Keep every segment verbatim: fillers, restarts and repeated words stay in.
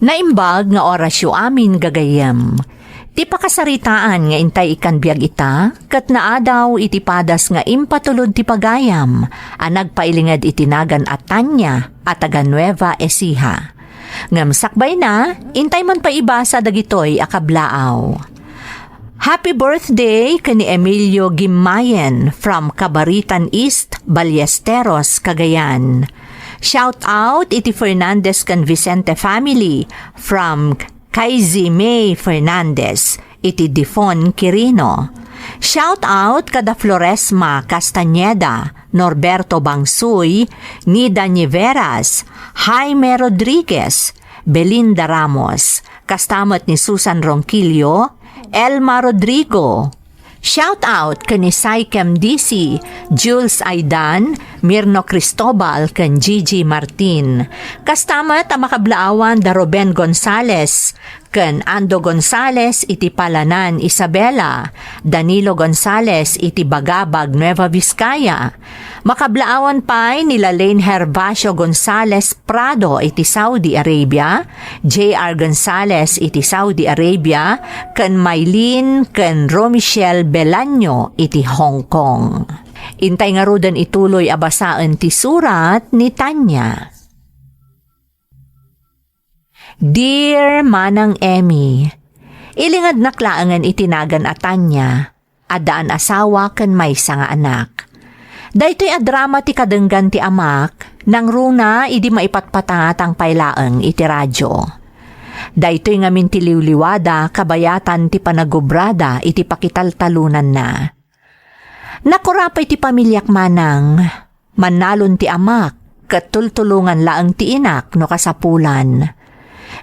Naimbag nga orasyo amin, gagayyem. Ti pakasaritaan nga intay ikkan biag ita, ket naadaw iti padas nga impatulod ti pagayam a nagpailinged iti nagan a Tanya a taga Nueva Ecija. Ngem sakbayna, intay man pay ibasa dagitoy a kablaaw. Happy birthday ken ni Emilio Gimayen from Cabaritan East, Ballesteros, Cagayan. Shout out iti Fernandez ken Vicente family from Kaisi May Fernandez iti Difon, Quirino. Shout out kada Floresma Castañeda, Norberto Bangsoy, Nida Niveras, Jaime Rodriguez, Belinda Ramos, kasta met ni Susan Ronquillo, Elma Rodrigo. Shout out ken ni Saikem D C, Jules Aidan, Mirno Cristobal, ken Gigi Martin. Kasta met a makablaawan da Ruben Gonzales ken Ando Gonzales iti Palanan, Isabela, Danilo Gonzales iti Bagabag, Nueva Vizcaya, Makablaawan pay ni Lalaine Herbacio Gonzales Prado iti Saudi Arabia, J R Gonzales iti Saudi Arabia, ken Mylene ken Romichelle Belaño iti Hong Kong. Intay ngaruden ituloy a basaen ti surat ni Tanya. Dear Manang Emmy, ilingednak laengen iti nagan a Tanya, addaan asawa ken maysa nga anak. Daytoy a drama ti kadenggan ti amak, nangruna idi maipatpatangatang pay laeng iti radio. Daytoy ngamin ti liwliwada kabayatan ti panagubrada iti pakitaltalonanna. Nakura pay ti pamiliak manang, mannalon ti amak, ket tultulongan laeng ti inak no kasapulan.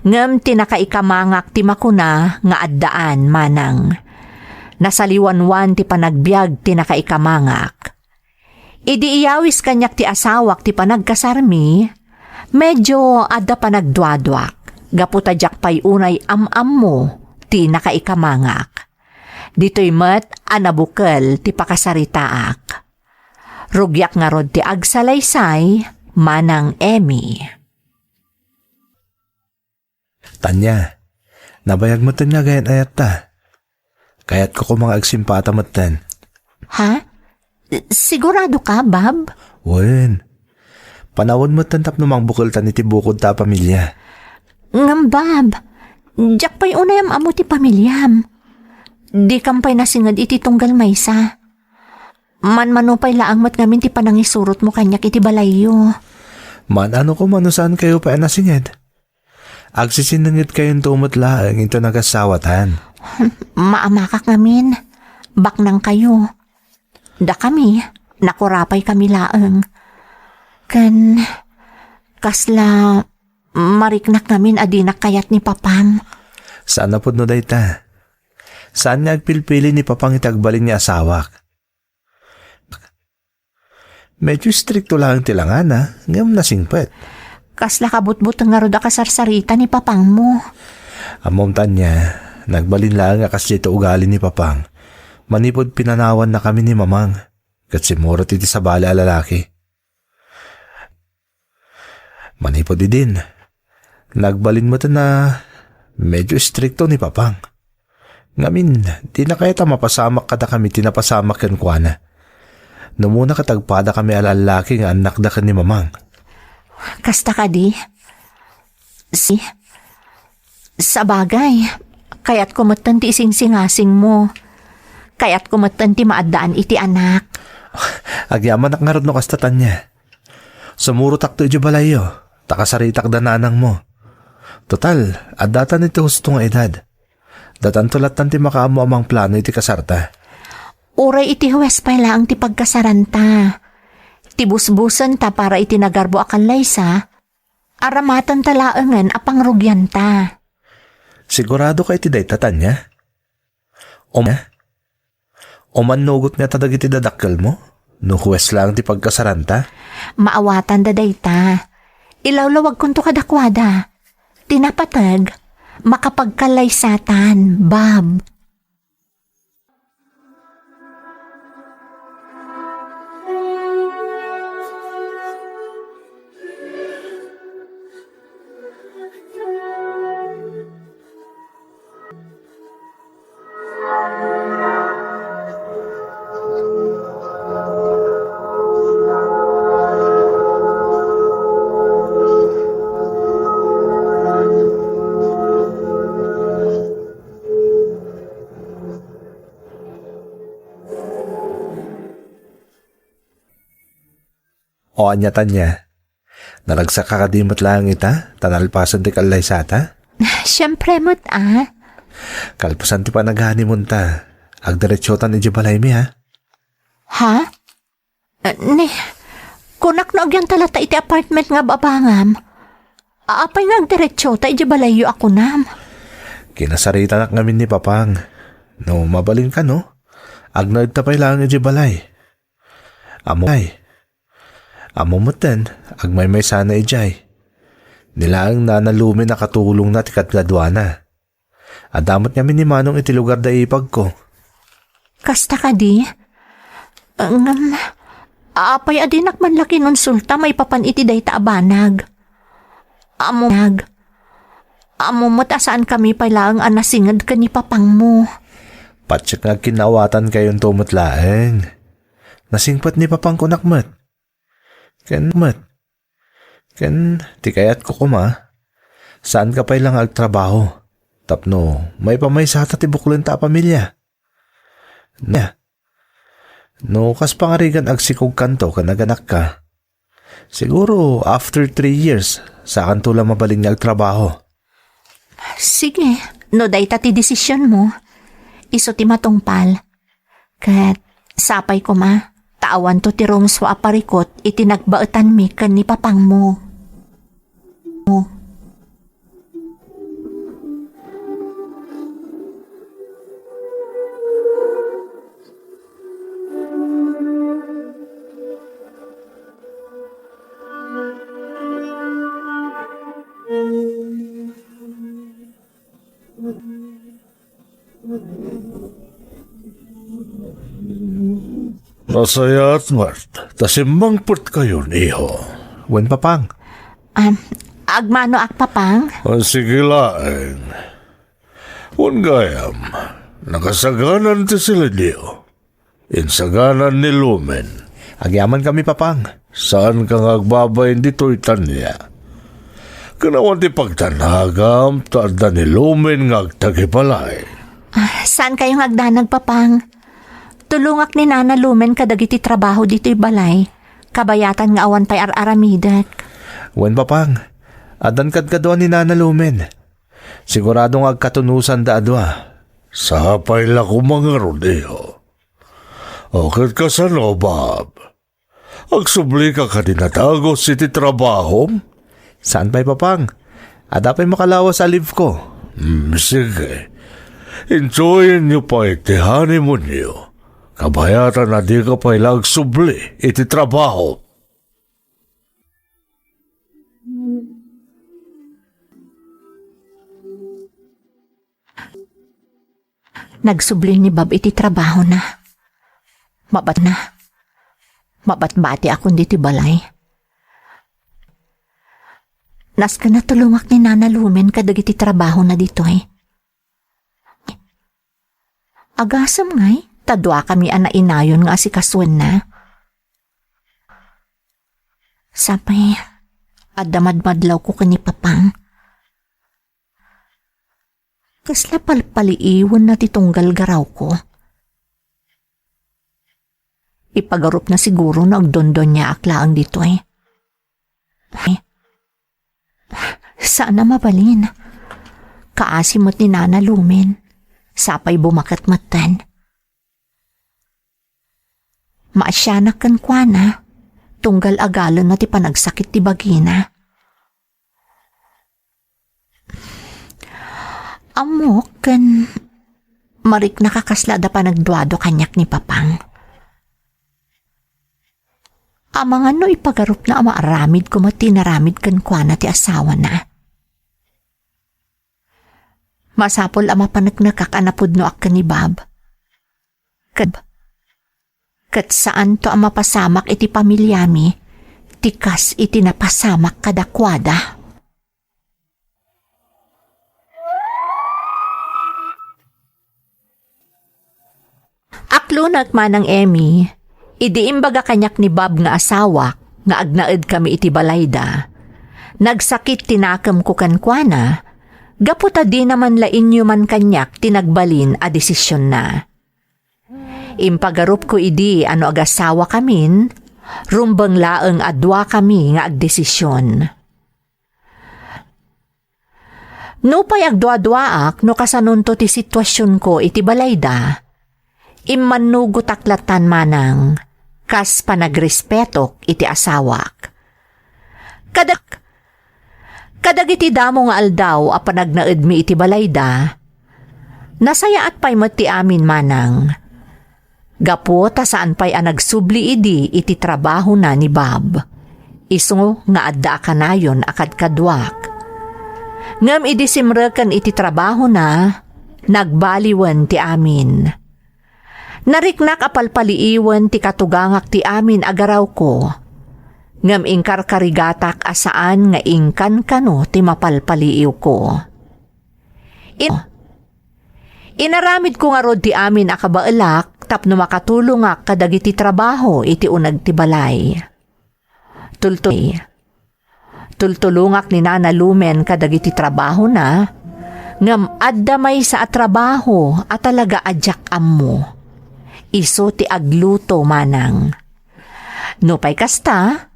Ngem ti nakaikamangak ti makuna nga addaan manang. Nasaliwanwan ti panagbiag ti nakaikamangak. Idi iyawis kaniak ti asawak ti panagkasarmi, medyo adda panagduaduak, gapu ta diak pay unay am-ammo ti nakaikamangak. Ditoy met a nabukel ti pakasaritaak. Rugiak ngarud ti agsalaysay, Manang Emmy. Tanya, nabayag metten nga agayan-ayatta. Kayatko koma nga agsimpata metten. Ha? Sigurado ka, Bab? Wen. Panawen metten tapno mangbukeltan iti bukodta a pamilia. Ngem, Bab, diak pay unay am-ammo ti pamiliam. Dikam pay nasinged iti tunggal maysa. Manmano pay laeng met ngamin ti panangisurotmo kaniak iti balayyo. Maan-ano koma no saankayo pay a nasinged? Agsisinengedkayonto met laeng inton agasawatan. Maamakak ngamin. Baknangkayo. Dakami, nakura pay kami laeng. Ken, kasla, mariknak ngamin a dinak kayat ni Papam. Saan a pudno dayta. Saan nga agpilpili ni Papang iti agbalin nga asawak. Medyo istrikto laeng ti langana, ngem nasingpet. Kasla kabutbuteng ngarud a kasarsarita ni Papangmo. Ammom, Tanya, nagbalin laeng a kasdiay ti ugali ni Papang. Manipud pinanawannakami ni Mamang, ket simmurot iti sabali a lalaki. Manipud idin, nagbalin met a medyo istrikto ni Papang. Ngamin, dina kayat a mapasamak kadakami ti napasamak kenkuana. No umuna ket agpadakami a lallaki nga annakda ken ni Mamang. Kasta kadi? Si, sabagay, kayatko metten ti isingsingasingmo. Kayatko metten ti maaddaan iti anak. Agyamanak ngarud no kasta, Tanya. Sumurotakto idiay balayyo, ta kasaritakda nanangmo. Total, addatan iti husto nga edad. Datanto lattan ti makaammo a mangplano iti kasarta. Uray iti huwes pay laeng ti pagkasaranta. Ti busbusenta para iti nagarbo a kallaysa, aramatenta laengen a pangrugianta. Sigurado ka iti dayta, Tanya? Om-, Umannugot ngata dagiti dadakkelmo no huwes laeng ti pagkasaranta? Maawatanda dayta. Ilawlawagkonto kadakuada. Ti napateg, makapagkallaysatan, Bab. O ania, Tania? Naragsak ka kadi met laeng ita, ta nalpasen ti kallaysata? Siempre met, a. Kalpasan ti panag-honeymoon ta, agdiretsotan idiay balaymi, ha? Ha? Eh, ni, kunak no agyanta latta iti apartment nga ababangam. Apay nga agdiretso ta idiay balayyo a kunam? Kinasaritanak ngamin ni Papang. No mabalinka, no? Agnaedta pay laeng idiay balay. Ammo, ay. Ammo metten, agmaymaysana idiay. Ni laeng Nana Lumen a katulongna ti kadkaduana. Adda met ngamin ni Manong iti lugar da ipagko. Kasta kadi? Ngem, apay a dinak man la kinonsulta maipapan iti dayta a banag? Ammo, ammo met a saankami pay laeng a nasinged ken ni Papangmo. Patiek nga agkinaawatankayo met laeng. Nasingpet ni Papang, kunak met. Ken met. Ken ti kayatko koma, saanka pay la nga agtrabaho tapno maipamaysata ti buklenta a pamilia. Nia, no kas pangarigan agsikogkanto ken aganakka, siguro after three years, saakanto la mabalin nga agtrabaho. Sige, no dayta ti desisionmo, isu ti matungpal. Ket sapay koma, ta awanto ti rumsua a parikut iti nagbaetanmi ken ni Papangmo. Nasayaat met ta simmangpetkayon, iho. Wen, Papang. Um, agmanoak, Papang? Ah, sige laeng. Wen gayam, nakasaganan ti silenyo. Insaganan ni Lumen. Agyamankami, Papang. Saanka nga agbabain ditoy, Tania. Ken awan ti pagdanagam ta adda ni Lumen nga agtagibalay. Ah, saankayo nga agdanag, Papang? Tulongak ni Nana Lumen kadagiti trabaho ditoy balay. Kabayatan nga awan pay ar-aramidek. Wen, Papang. Addan kadkadua ni Nana Lumen. Sigurado nga agkatunusanda a dua. Sapay la koma ngarud, iho. O, ket kasano, Bob? Agsublika kadi nadagus iti trabahom? Saan pay, Papang. Adda pay makalawas a leave ko. Hmm, sige. Enjoyenyo pay ti honeymoonyo. Kabayatan a dika pay la agsubli iti trabaho. Nagsubli ni Bob iti trabahona. Mabat-, mabatbatiakon ditoy balay. Nasken a tulongak ni Nana Lumen kadagiti trabahona ditoy. Agasem ngay, ta duakami a nainayon nga asikasuenna. Sapay, adda madmadlawko ken ni Papang. Kasla palpaliiwenna ti tunggal garawko. Ipagarupna siguro no agdondoniaak laeng ditoy. Saan a mabalin. Kaasi met ni Nana Lumen. Sapay bumaket metten. Maasianak kenkuana, tunggal agalenna ti panagsakit ti bagina. Ammok ken mariknak a kasla adda panagduadua kaniak ni Papang. Amangan no ipagarupna a maaramid koma ti inaramid kenkuana ti asawana. Masapul a mapaneknekak a napudnoak ken ni Bob. Ket, ket saanto a mapasamak iti pamiliami ti kas iti napasamak kadakuada. Aklonak, Manang Emmy, idi imbaga kaniak ni Bob nga asawak nga agnaedkami iti balayda. Nagsakit ti nakemko kenkuana, gapu ta dina man la inyuman kaniak ti nagbalin a desisionna. Impagarupko idi a no agasawakamin, Rumbeng laeng a duakami nga agdesision. Nupay agduaduaak no kasanonto ti situasionko iti balayda, immannugotak latan manang kas panagrespetok iti asawak. Kadag-, kadagiti damo nga aldaw a panagnaedmi iti balayda, nasayaat pay met ti amin manang. Gapu ta saan pay a nagsubli idi iti trabahona ni Bob. Isu nga adda a kanayon a kadkaduak. Ngem idi simreken iti trabahona, nagbaliwen ti amin. Nariknak a palpaliiwen ti katugangak ti amin a garawko. Ngem inkarkarigatak a saan nga inkankano ti mapalpaliiwko. In-, inaramidko ngarud ti amin a kabaelak tapno makatulongak kadagiti trabaho iti uneg ti balay. Tultul-, tultulongak ni Nana Lumen kadagiti trabahona, ngem adda maysa a trabaho a talaga a diak ammo. Isu ti agluto manang. Nupay kasta,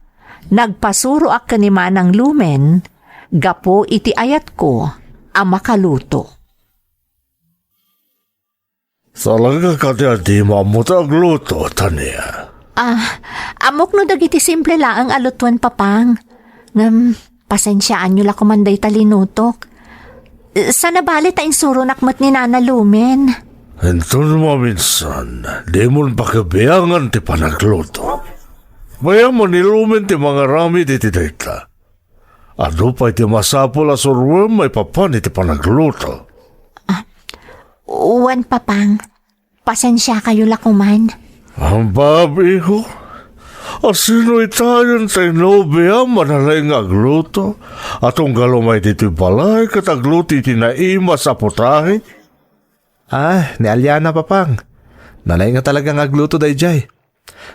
nagpasuroak ken ni Manang Lumen gapu iti ayatko a makaluto. Talaga kadi a dimo ammo ti agluto, Tania? Ah, ammok no dagiti simple laeng a lutuen, Papang. Ngem, pasensiaanyo la koman dayta linutok. Sana bale ta insuronak met ni Nana Lumen. Inton maminsan, dimon pakibiangan ti panagluto. Bayam a ni Lumen ti mangaramid iti dayta. Adu pay ti masapul a suroem maipapan iti panagluto. Ah, wen, Papang. Pasensiakayo la koman. Ang bab, iho. Asino itayon tay nobiam a nalaing nga agluto? A tunggal umay ditoy balay ket agluto iti naimas a putahe? Ah, ni Aliana, Papang. Nalaing nga talaga nga agluto daydiay.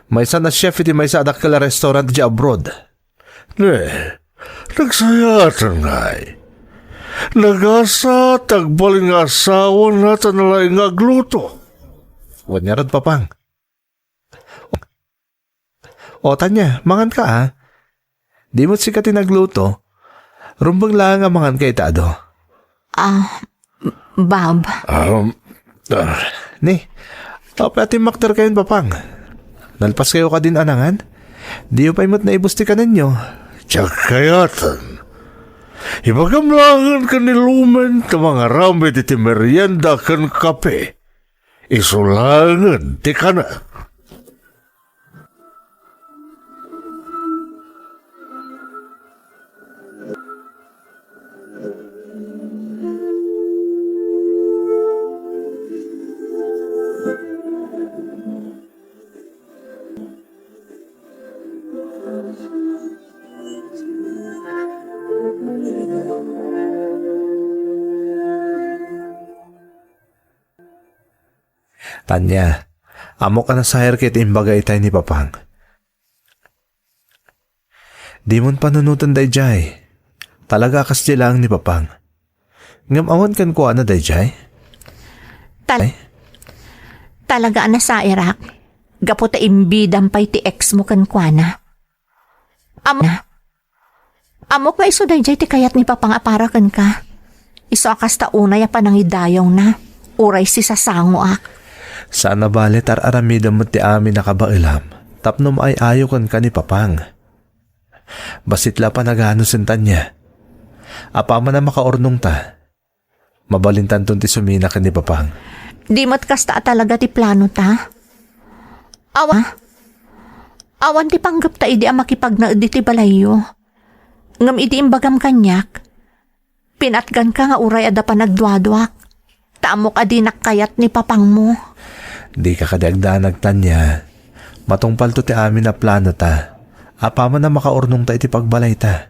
Maysa a chef iti maysa a dakkel a restaurant idiay abroad. Ne, nagsayaatan ngay. Nagasat, agbalin nga asawana ta nalaing nga agluto. Wen ngarud, Papang. O, Tania, manganka, a. Di met sika ti nagluto. Rumbeng laeng a manganka ita adu. Ah, Bob. Um, ah. Ni, apay a timmakderkayon, Papang? Nalpaskayo kadin a nangan? Diyo pay met naibus ti kanenyo? Diak kayaten. Ibagam laengen ken ni Lumen ta mangaramid iti merienda ken kape. Isu laengen ti kanak. Tania, ammok a nasayaat ket imbaga itay ni Papang. Dimon panunoten daydiay. Talaga a kasdiay laeng ni Papang. Ngem awan kenkuana daydiay? Tal-, talaga a nasayaat. Gapu ta imbidam pay ti ex mo kenkuana. Am-, ammok nga isu daydiay ti kayat ni Papang a para kenka. Isu a kasta unay a panangidayawna, uray sisasangoak. Saan a bale ta ar-aramidem met ti amin a kabaelam tapno maay-ayo kenka ni Papang. Bassit la a panaganusen, Tania. Apaman a makaurnongta, mabalintanton ti sumina ken ni Papang. Di met kasta a talaga ti planota. Awa-, awan ti panggepta idi a makipagnaed iti balayyo. Ngem idi imbagam kaniak, pinatganka nga uray adda panagduaduak, ta ammok a dinak kayat ni Papangmo. Dika kadi agdanag, Tania. Matungpalto ti amin a planota. Apaman a makaurnongta iti pagbalayta.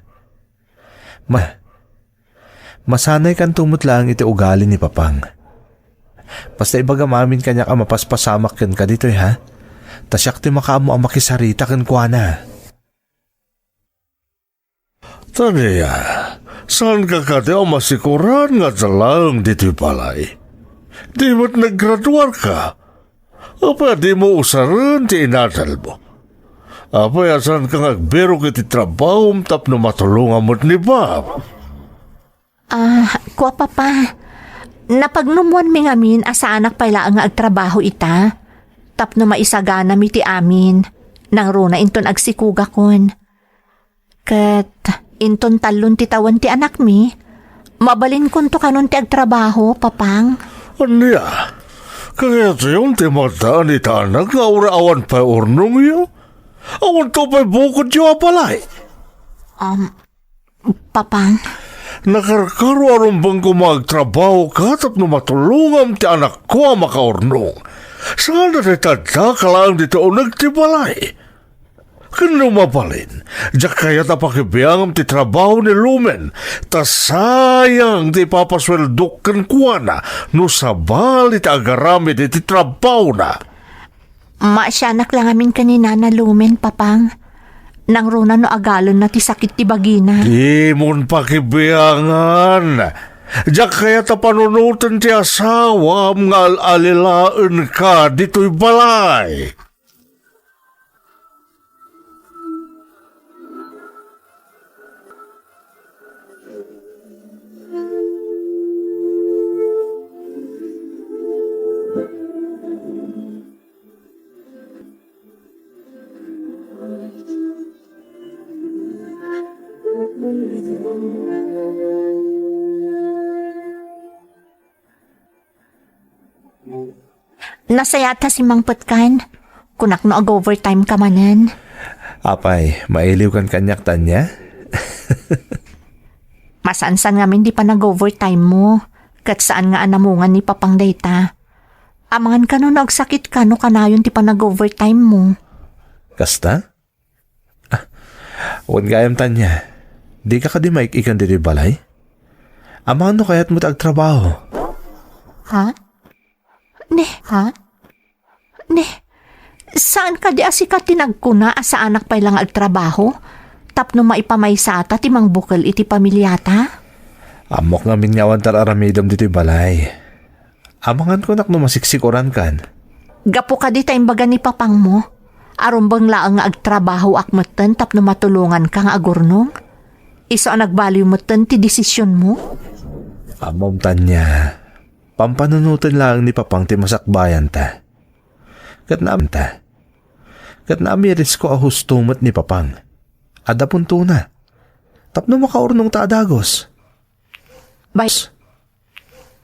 Ma-, masanaykanto met laeng iti ugali ni Papang. Basta ibagam amin kaniak a mapaspasamak kenka ditoy, ha? Ta siak ti makaammo a makisarita kenkuana. Tania, saanka kadi a masikoran nga adda laeng ditoy balay? Di met naggraduarka. Apay a dimo usaren ti inadalmo? Apay a saanka nga agbirok iti trabahom tapno matulongam met ni Bob? Ah, kua, Papa. Napagnummuanmi ngamin a saanak pay laeng nga agtrabaho ita. Tapno maisaganami ti amin. Nangruna inton agsikugakon. Ket inton tallon ti tawen ti anakmi, mabalinkonto kanon ti agtrabaho, Papang. Ania? Kayatyon ti madan ita anak nga uray awan pay urnongyo? Awanto pay bukodyo a balay? Um, Papang. Nakarkaro a rumbeng koma agtrabahoka tapno matulongam ti anakko a makaurnong. Saan a ti tadda ka laeng ditoy uneg ti balay. Ken no mabalin, diak kayat a pakibiangam ti trabaho ni Lumen, ta sayang ti ipapasueldok kenkuana no sabali ti agaramid iti trabahona. Maasianak la ngamin ken ni Nana Lumen, Papang. Nangruna no agalenna ti sakit ti bagina. Dimon pakibiangan. Diak kayat a panunoten ti asawam nga al-alilaenka ditoy balay. Nasayaat ta simmangpetkan. Kunak no ag-overtime ka manen. Apay, mailiwkan kaniak, Tanya? Masansan ngamin ti panag-overtime mo, ket saan nga anamungan ni Papang dayta. Amangan kano no agsakit ka no kanayon ti panag-overtime mo. Kasta? Ah, wen gayam, Tanya. Dika kadi maik-ikan ditoy balay? Amangan no kayatmo ti agtrabaho. Ha? Ne, ha? Ne, saan kadi a sika ti nagkuna a saanak pay la nga agtrabaho tapno maipamaysata ti mangbukel iti pamiliata? Ammok ngamin nga awan tar-aramidem ditoy balay. Amangan kunak no masiksikurankan. Gapu kadi ta imbaga ni papangmo, a rumbeng laeng nga agtrabahoak metten tapno matulonganka nga agurnong? Isu a nagbaliw metten ti desisionmo? Ammom, Tanya, pampanunoten laeng ni papang ti masakbayanta. Ket naamta. Ket naamirisko a husto met ni papang. Adda puntona. Tapno makaurnongta a dagus. Bay-,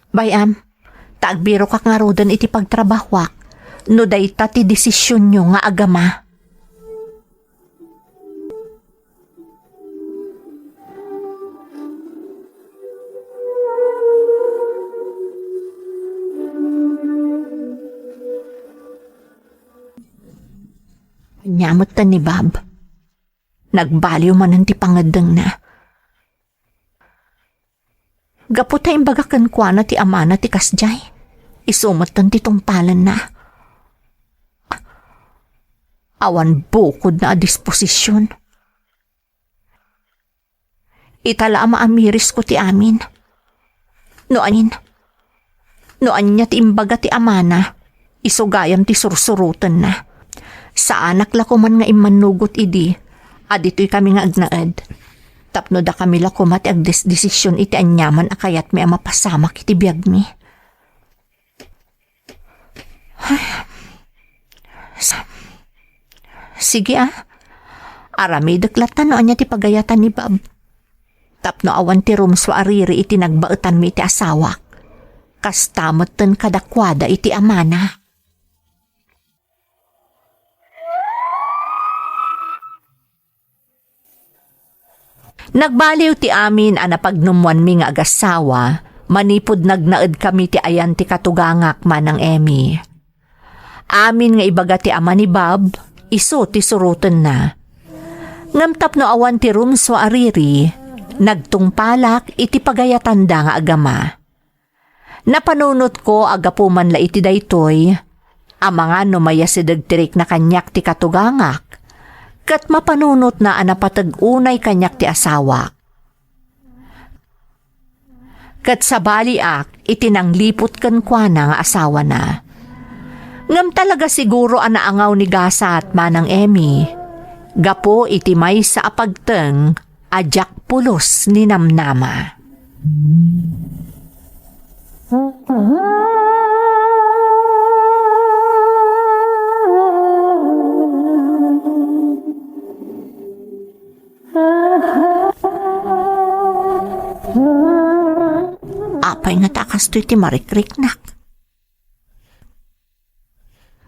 bay-am, ta agbirokak ngaruden iti pagtrabahoak, no dayta ti desisionyo nga agama. Ania metten ni Bob. Nagbaliw manen ti pangeddengna. Gapu ta imbaga kenkuana ti amana ti kasdiay, isu metten ti tungpalenna. Awan bukodna a disposision. Ita la a maamirisko ti amin. No anin, no ania ti imbaga ti amana, isu gayam ti sursurotenna. Saanak la koman nga immannugot idi a ditoy kami nga agnaed. Tapno dakami la koma ti agdesdesision iti aniaman a kayatmi a mapasamak iti biagmi. Sa-, sige, a. Aramidek latta no ania ti pagayatan ni Bob. Tapno awan ti rumsua a riri iti nagbaetanmi iti asawak. Kasta metten kadakuada iti amana. Nagbaliw ti amin a napagnummuanmi nga agassawa manipud nagnaedkami ti ayan ti katugangak, Manang Emmy. Amin nga ibaga ti ama ni Bob, isu ti surotenna. Ngem tapno awan ti rumsua a riri, nagtungpalak iti pagayatanda nga agama. Napanunotko a gapu man la iti daytoy, amangan no mayasideg ti rikna kaniak ti katugangak, ket mapanunotna a napateg unay kaniak ti asawak. Ket sabaliak iti nangliput kenkuana nga asawana. Ngem talaga siguro a naangaw ni gasat, Manang Emmy, gapu iti maysa a pagteng a diak pulos ni namnama. Apay nga ta kastoy ti marikriknak?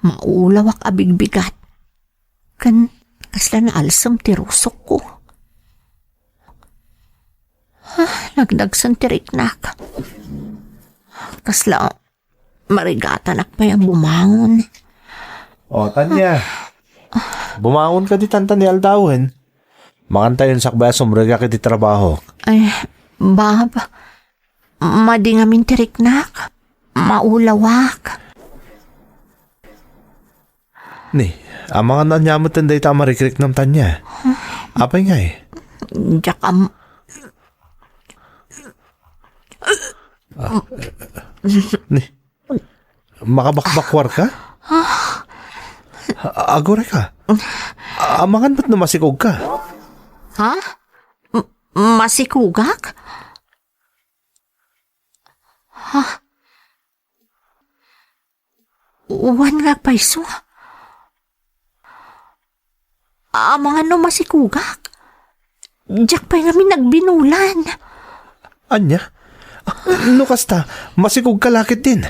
Maulawak a bigbigat. Ken kasla naalsem ti rusokko. Ah, nagdagsen ti riknak. Kasla marigatanak pay a bumangon. O, Tanya. Bumangon ka ditan ta ni aldawen. Mangan tayon sakbay a sumrekak iti trabaho. Ay, Bab, madi ngamin ti riknak. Maulawak. Ni, amangan ania met dayta a marikriknam, Tanya? Apay ngay? Diak am- Ni, makabakbakwar ka? Aguray ka. Amangan met no masikog ka. Ha? M-, masikugak? Ha? Wen nga agpayso. Amangan no masikugak. Diak pay ngamin nagbinulan. Ania? No kasta, masikog ka la ketdin.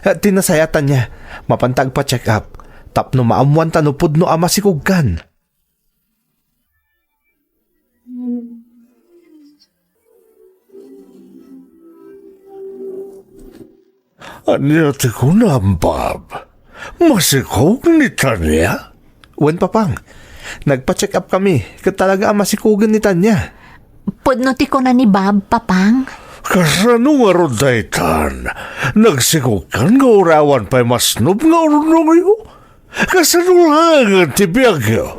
Ti nasayaat, Tanya, mapanta agpa-check up tapno maammoan ta no pudno a masikog kan. Ania ti kunam, Bab? Masikog ni Tanya? Wen, Papang. Nagpa-check up kami, ket talaga a masikogen ni Tanya. Pudno ti kuna ni Bab, Papang. Kasano ngarud daytan? Nagsikog kan nga uray awan pay masnob nga urnongyo? Kasano laengen ti biagyo?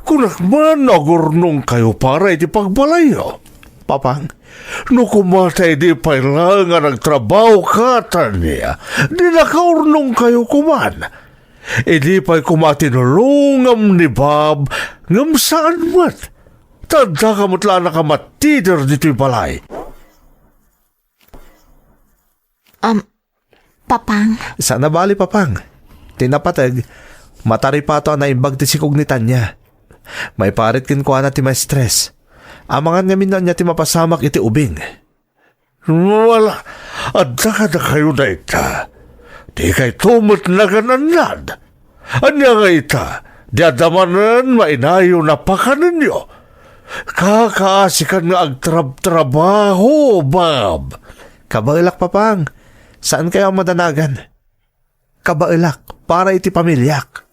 Kunak man no agurnongkayo para iti pagbalayyo. Papang, no koma ta idi pay laeng nga nagtrabaho ka, Tanya, di nakaurnongkayo koman. Idi pay koma tinulongam ni Bab, ngem saan met. Ta addaka met la a nakamattider ditoy balay. Am, Papang. Saan a bali, Papang. Ti napateg, mataripato a naimbag ti sikog ni Tanya. Maiparit kenkuana ti maestres. Amangan ngamin no ania ti mapasamak iti ubing. Wala, adda kadakayo dayta. Dikayto met nagan-annad. Ania nga ita, di adda manen mainayon a pakanenyo? Kakaasikan nga agtrabtrabaho, Bab. Kabaelak, Papang. Saankayo a madanagan. Kabaelak para iti pamiliak.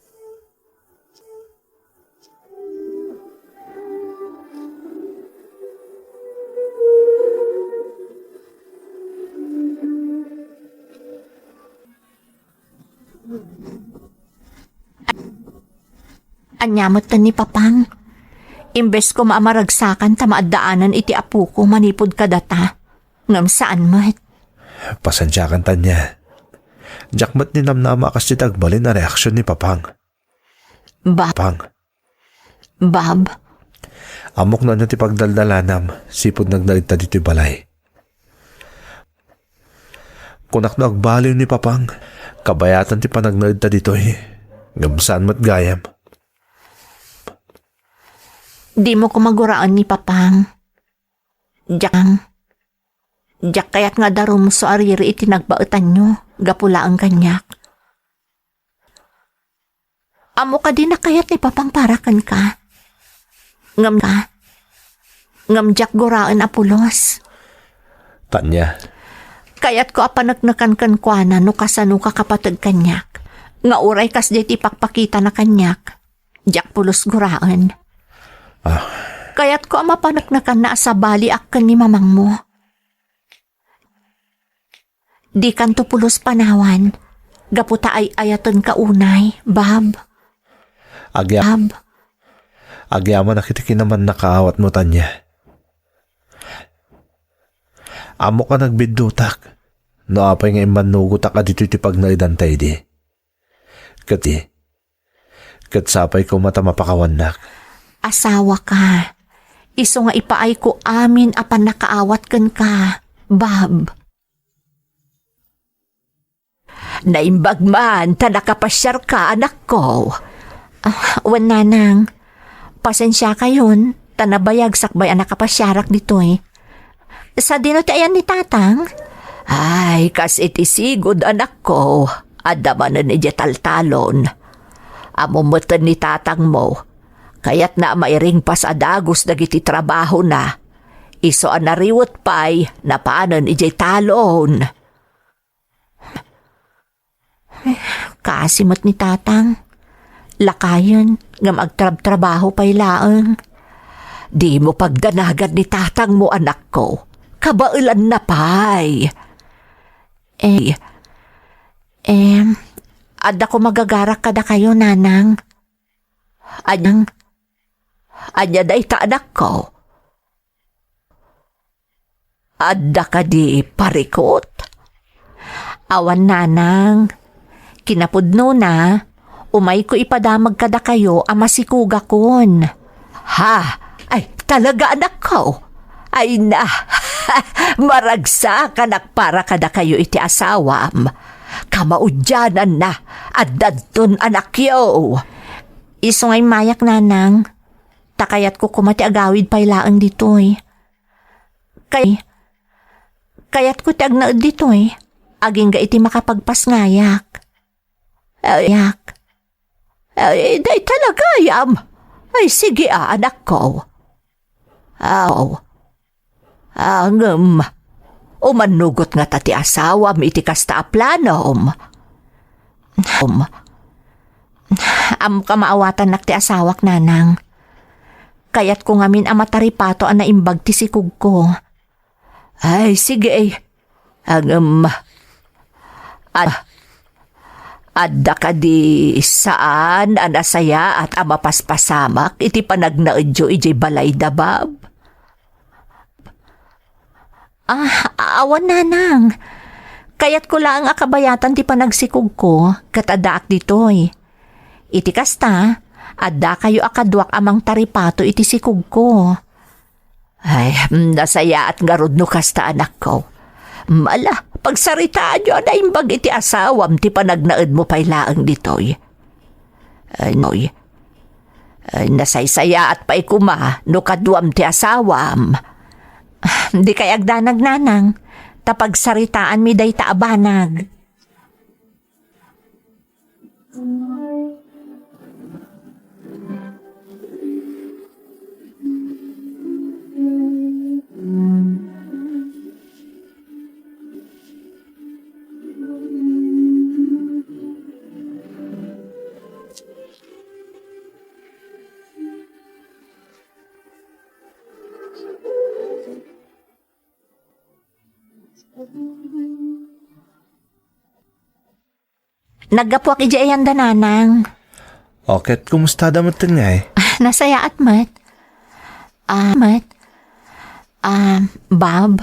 Ania met ni Papang? Imbes koma a maragsakan ta maaddaanan iti apoko manipud kadata. Ngem saan met. Pasensiakan, Tanya. Diak met ninamnama a kasdi ti agbalin a reaksion ni Papang. Ba- Pang. Bab. Ammok no ania ti pagdaldalanam, sipud nagnaedta ditoy balay. Kunak no agbaliw ni Papang, kabayatan ti panagnaedta ditoy. Ngem saan met gayam. Dimo koma guraen ni Papang. Diak, diak kayat nga adda rumso a riri iti nagbaetanyo, gapu laeng kaniak. Ammo kadi nakayat ni Papang para kenka? Ngem ka, ngem diak guraen a pulos. Tanya. Kayatko a paneknekan kenkuana no kasano ka kapateg kaniak, nga uray kasdi ti ipakpakitana kaniak, diak pulos guraen. Ah. Kayatko a mapaneknekanna a sabaliak ken ni mamangmo. Dikanto pulos panawan, gapu ta ay-ayatenka unay, Bab. Agya-, Bab. Agyamanak iti kinamannakaawatmo, Tanya. Ammok a nagbiddutak no apay nga immannugotak a ditoy ti pagnaedanta idi. Ket di, Ket sapay koma ta mapakawannak. Asawaka. Isu nga ipaayko amin a pannakaawat kenka, Bob. Naimbag man ta nakapasiarka, anakko. Ah, wen, nanang. Pasensiakayon, ta nabayag sakbay a nakapasiarak ditoy. Sadino ti ayan ni tatang? Ay, kas iti sigud, anakko, adda manen idiay taltalon. Ammom metten ni tatangmo. Kayatna a mairingpas a dagus dagiti trabahona. Isu a nariwet pay, napanen idiay talon. Kaasi met ni tatang. Lakayen, ngem agtrabtrabaho pay laeng. Dimo pagdanagan ni tatangmo, anakko. Kabaelanna pay. Eh, em, adda koma gagarak kadakayo, nanang. Anyang, anya dayta, anakko? Adda kadi parikut? Awan, nanang. Kinapudnona, umayko ipadamag kadakayo a masikugakon. Ha? Ay, talaga, anakko? Ay na, maragsakanak para kadakayo iti asawam. Kamaudiananna, addanton anakyo. Isu nga immayak, nanang. Ta kayatko koma ti agawid pay laeng ditoy. Kay, kayatko ti agnaed ditoy, agingga iti makapagpasngayak. Ay, yak. Ay, dayta la gayam. Ay, sige a, anakko. Aw. Ah, ngem, umannugot ngata ti asawam iti kasta a planom. Um, ammok a maawatannak ti asawak, nanang. Kayatko ngamin a mataripato a naimbag ti sikugko. Ay, sige, eh. Ngem, ad-, adda kadi saan a nasayaat a mapaspasamak iti panagnaedyo idiay balayda, Bob? Ah, awan, nanang. Kayatko laeng a kabayatan ti panagsikugko, ket addaak ditoy. Iti kasta, addakayo a kaduak a mangtaripato iti sikugko. Ay, nasayaat ngarud no kasta, anakko. Ala, pagsaritaanyo a naimbag iti asawam ti panagnaedmo pay laeng ditoy. Ay, noy. Ay, nasaysayaat pay koma no kaduam ti asawam. Dikay agdanag, nanang, ta pagsaritaanmi dayta a banag. Naggapuak idiay ayanda, nanang. O, ket kumustada metten ngay? Ah, nasayaat met. Ah, met. Ah, Bob,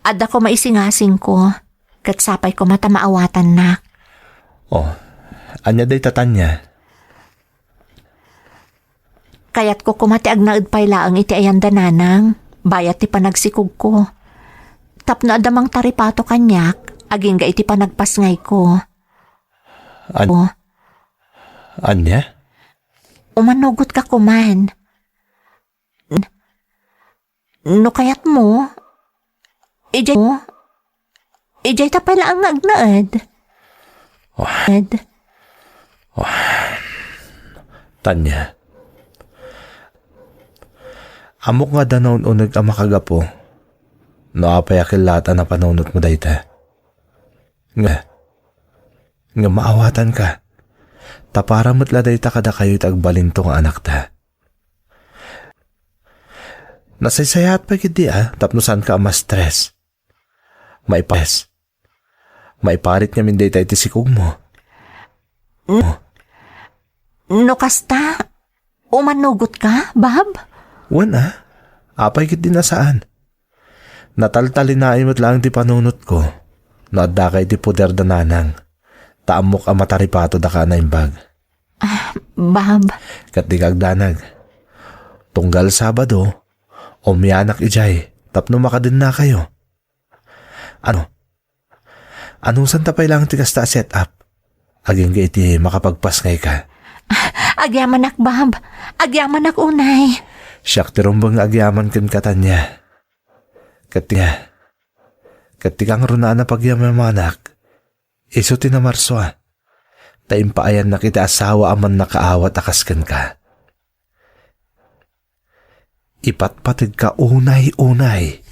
adda koma isingasingko, ket sapay koma ta maawatannak. O, ania dayta, Tania? Kayatko koma ti agnaed pay laeng iti ayanda, nanang, bayat ti panagsikugko. Tapno adda mangtaripato kaniak, agingga iti panagpasngayko. An-, ania? Umanugotka koman. No kayatmo, idiay, idiayta pay laeng nga agnaed. Wah. Ed. Wah. Tania. Ammok nga adda naun-uneg a makagapu no apay a kellaat a napanunotmo dayta. Nga, nga maawatanka. Ta para met la dayta kadakayo iti agbalinto nga anakta. Nasaysayaat pay ketdi a tapno saanka a ma-stress. Maipares. Maiparit ngamin dayta iti sikugmo. N-, no kasta, umanugotka, Bob? Wen a, apay ketdi a saan. Nataltalinaay met laeng ti panunotko no addaka iti poder da nanang, ta ammok a mataripatodaka a naimbag. Ah, Bob. Ket dika agdanag. Tunggal Sabado, umianak idiay tapno makadennakayo. Ano? Anusanta pay laeng ti kasta a set-up? Agingga iti makapagpasngayka. Agyamanak, Bob. Agyamanak unay. Siak ti rumbeng nga agyaman kenka, Tanya. Ket ti, ket ti kangrunaan a pagyamanak, isu ti namarsua. Ta impaayannak iti asawa a mannakaawat a kas kenka. Ipatpategka unay-unay.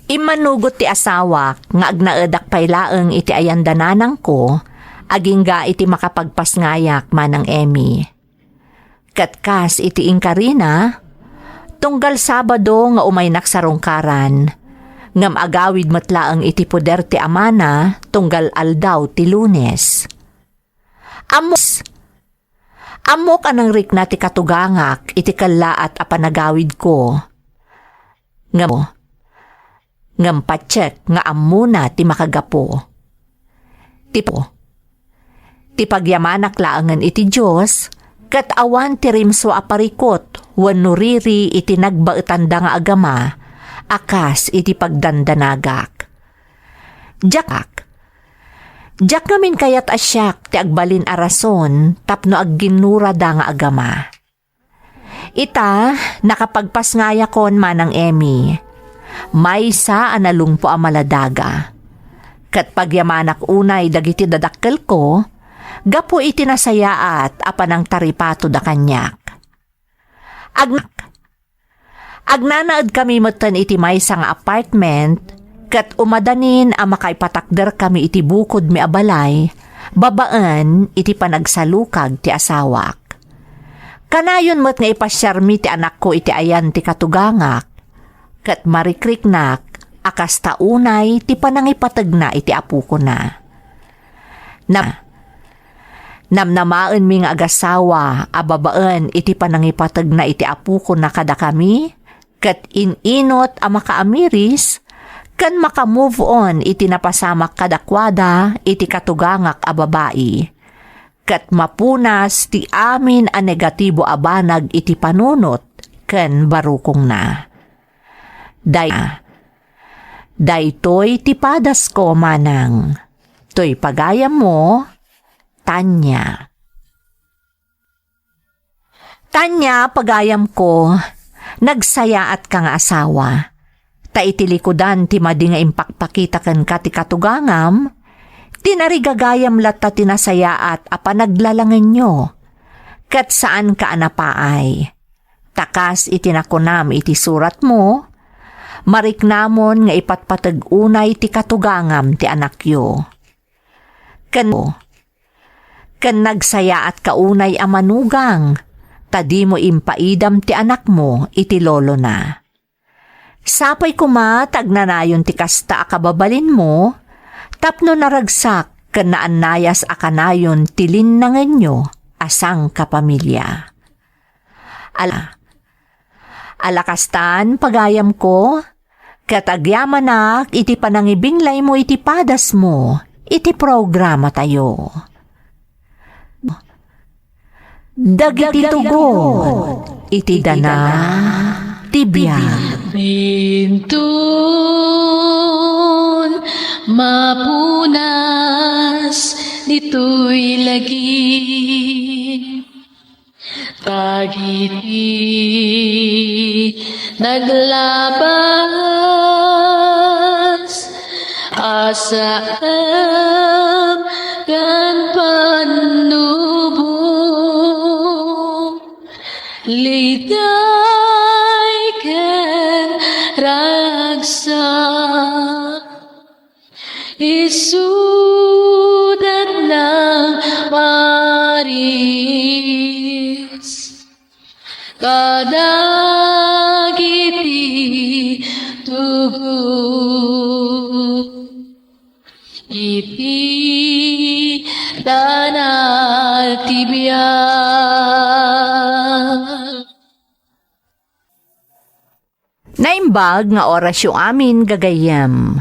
Immanugot ti asawak nga agnaedak pay laeng iti ayan da nanangko, agingga iti makapagpasngayak, Manang Emmy. Ket kas iti inkarina, tunggal Sabado nga umaynak sarungkaran, ngem agawid met laeng iti poder ti amana tunggal aldaw ti Lunes. Ammos, ammok a nangrikna ti katugangak iti kellaat a panagawidko. Ngem, ngem patiek nga ammona ti makagapu. Ti, ti pagyamanak laengen iti Dios, ket awan ti rimsua a parikut wenno riri iti nagbaetanda nga agama a kas iti pagdandanagak. Diak, diak ngamin kayat a siak ti agbalin a rason tapno agginnurada nga agama. Ita, nakapagpasngayakon, Manang Emmy. Maysa a nalungpo a maladaga. Ket pagyamanak unay dagiti dadakkelko, gapu iti nasayaat a panangtaripatoda kaniak. Agnak, agnanaedkami metten iti maysa nga apartment, ket umadanin a makaipatakderkami iti bukodmi a balay, babaen iti panagsalukag ti asawak. Kanayon met nga ipasiarmi ti anakko iti ayan ti katugangak, ket marikriknak a kasta unay ti panangipategna iti apokona. Nam-, namnamaenmi nga agasawa a babaen iti panangipategna iti apokona kadakami, ket in-inot a makaamiris ken maka-move on iti napasamak kadakuada iti katugangak a babai, ket mapunas ti amin a negatibo a banag iti panunot ken barukongna. Day-, daytoy ti padasko, Manang. Toy pagayammo, Tanya. Tanya, pagayamko, nagsayaatka nga asawa. Ta iti likudan ti madi nga impakpakita kenka ti katugangam, tinarigagayam latta ti nasayaat a panaglalangenyo. Ket saanka a napaay. Ta kas iti nakunam iti suratmo, mariknamon nga ipatpateg unay ti katugangam ti anakyo. Ken, ken nagsayaatka unay a manugang, ta dimo impaidam ti anakmo iti lolona. Sapay koma ta agnanayon ti kasta a kababalinmo, tapno naragsak ken naannayas a kanayon ti linnangenyo a sangkapamilia. Ala, ala kastan, pagayamko, ket agyamanak iti panangibinglaymo iti padasmo iti programatayo. Dagiti tugot iti dana ti biag. Inton mapunas ditoy lagip, dagiti naglabas a saem ken pannubo, liday ken ragsak. Isudat nang maris kadagiti tugot iti dana ti biag. Naimbag nga orasyo amin, gagayyem.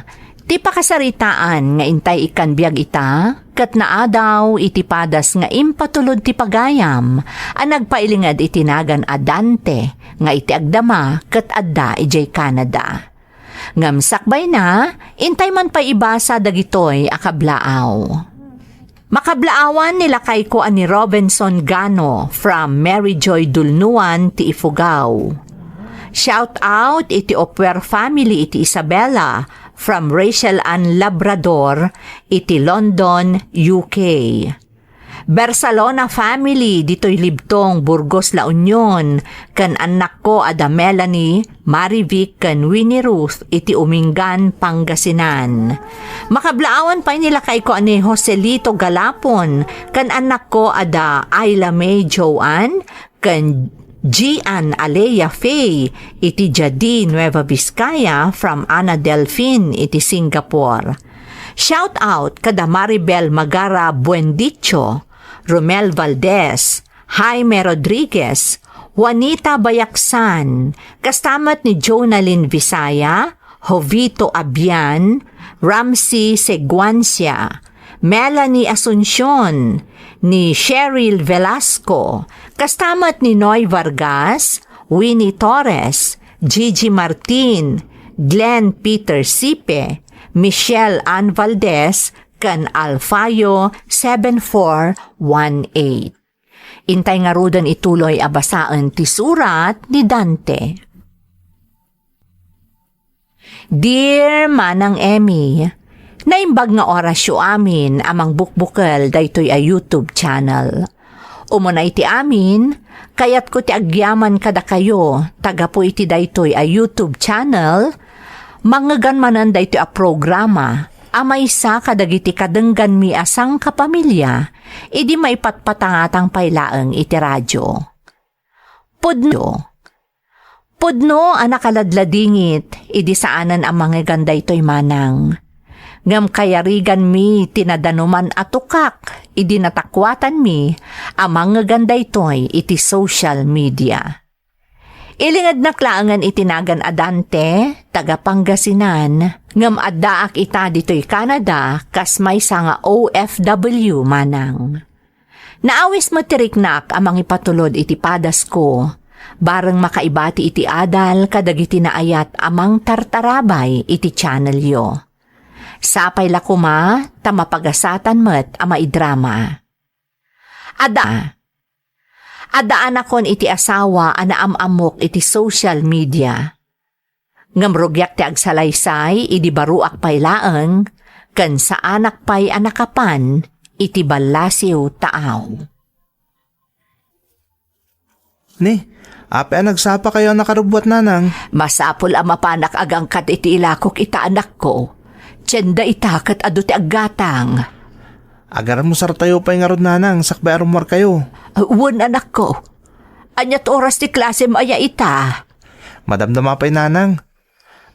Ti pakasaritaan nga intay ikkan biag ita, ket naadaw iti padas nga impatulod ti pagayam a nagpailinged iti nagan a Dante nga iti agdama ket adda idiay Canada. Ngem sakbayna, intay man pay ibasa dagitoy a kablaaw. Makablaawan ni lakayko a ni Robinson Gano from Mary Joy Dulnuan ti Ifugao. Shout out iti Opuer family iti Isabela from Rachel Ann Labrador iti London, U K. Bersalona family ditoy Libtong, Burgos, La Union, ken annakko a da Melanie, Marivic, ken Winnie Ruth iti Umingan, Pangasinan. Makablaawan pay ni lakayko a ni Joselito Galapon ken annakko a da Ayla May Joanne ken Gian Alea Faye iti Jadi, Nueva Vizcaya from Ana Delfin iti Singapore. Shout out kada Maribel Magara Buendicho, Romel Valdez, Jaime Rodriguez, Juanita Bayaksan, kasta met ni Jonalyn Visaya, Jovito Abian, Ramsey Seguancia, Melanie Asuncion, ni Cheryl Velasco, kasta met ni Noy Vargas, Winnie Torres, Gigi Martin, Glenn Peter Sipe, Michelle Ann Valdez, ken Alfayo seven four one eight. Intay ngaruden ituloy a basaen ti surat ni Dante. Dear Manang Emmy, naimbag nga orasyo amin a mangbukbukel daytoy a YouTube channel. Umuna iti amin, kayatko ti agyaman kadakayo ta gapu iti daytoy a YouTube channel, mangngegan manen daytoy a programa a maysa kadagiti kadengganmi a sangkapamilya idi maipatpatangatang pay laeng iti radyo. Pudno. Pudno a nakaladladingit idi saanen a mangngegan daytoy, Manang. Ngem kayariganmi ti nadanuman a tukak idi natakuatanmi a mangngegan daytoy iti social media. Ilingednak laengen iti nagan a Dante, taga Pangasinan, ngem addaak ita ditoy Canada kas maysa nga O F W, Manang. Naawis met ti riknak a mangipatulod iti padasko, bareng makaibati iti adal kadagiti naayat a mangtartarabay iti channelyo. Sapay la koma ta mapagasatan met a maidrama. Adda, addaanakon iti asawa a naam-ammok iti social media. Ngem rugiak ti agsalaysay idi baruak pay laeng ken saanak pay a nakapan iti ballasiw taaw. Ni, apay a nagsapakayo a nakarubbuat, Nanang? Masapul a mapanak agangkat iti ilakok ita, anakko. Tienda ita ket adu ti aggatang. Agarmusartayo pay ngarud, Nanang, sakbay a rummuarkayo. Wen, anakko. Aniat oras ti klasem aya ita? Madamdama pay, Nanang.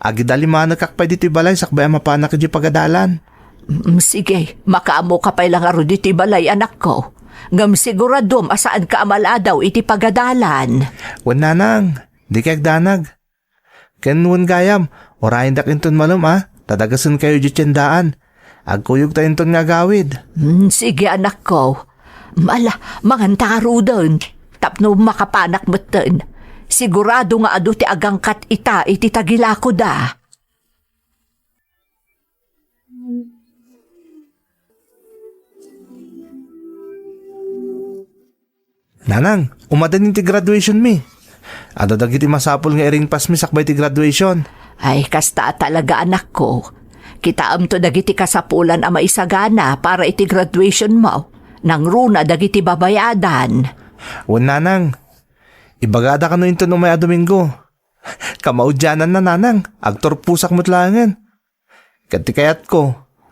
Agidalimanekak pay ditoy balay sakbay a mapanak idiay pagadalan. Mm, sige, makaammoka pay la ngarud ditoy balay, anakko. Ngem siguradom a saanka a maladaw iti pagadalan. Wen, Nanang, dikay agdanag. Ken wen gayam, urayendak inton malem a, ta dagasenkayo idiay tiendaan. Agkuyogta inton nga agawid. Hmm, sige, anakko. Ala, manganta ngaruden, tapno makapanak metten. Sigurado nga adu ti agangkat ita iti tagilakoda. Nanang, umaden ti graduationmi. Adda dagiti masapul nga iringpasmi sakbay ti graduation. Ay, kasta talaga, anakko. Kitaemto dagiti kasapulan a maisagana para iti graduationmo. Nangruna dagiti babayadan. Wen, Nanang. Ibagada kano inton umay a Domingo. Kamaudiananna, Nanang. Agturposak met laengen. Ket ti kayatko,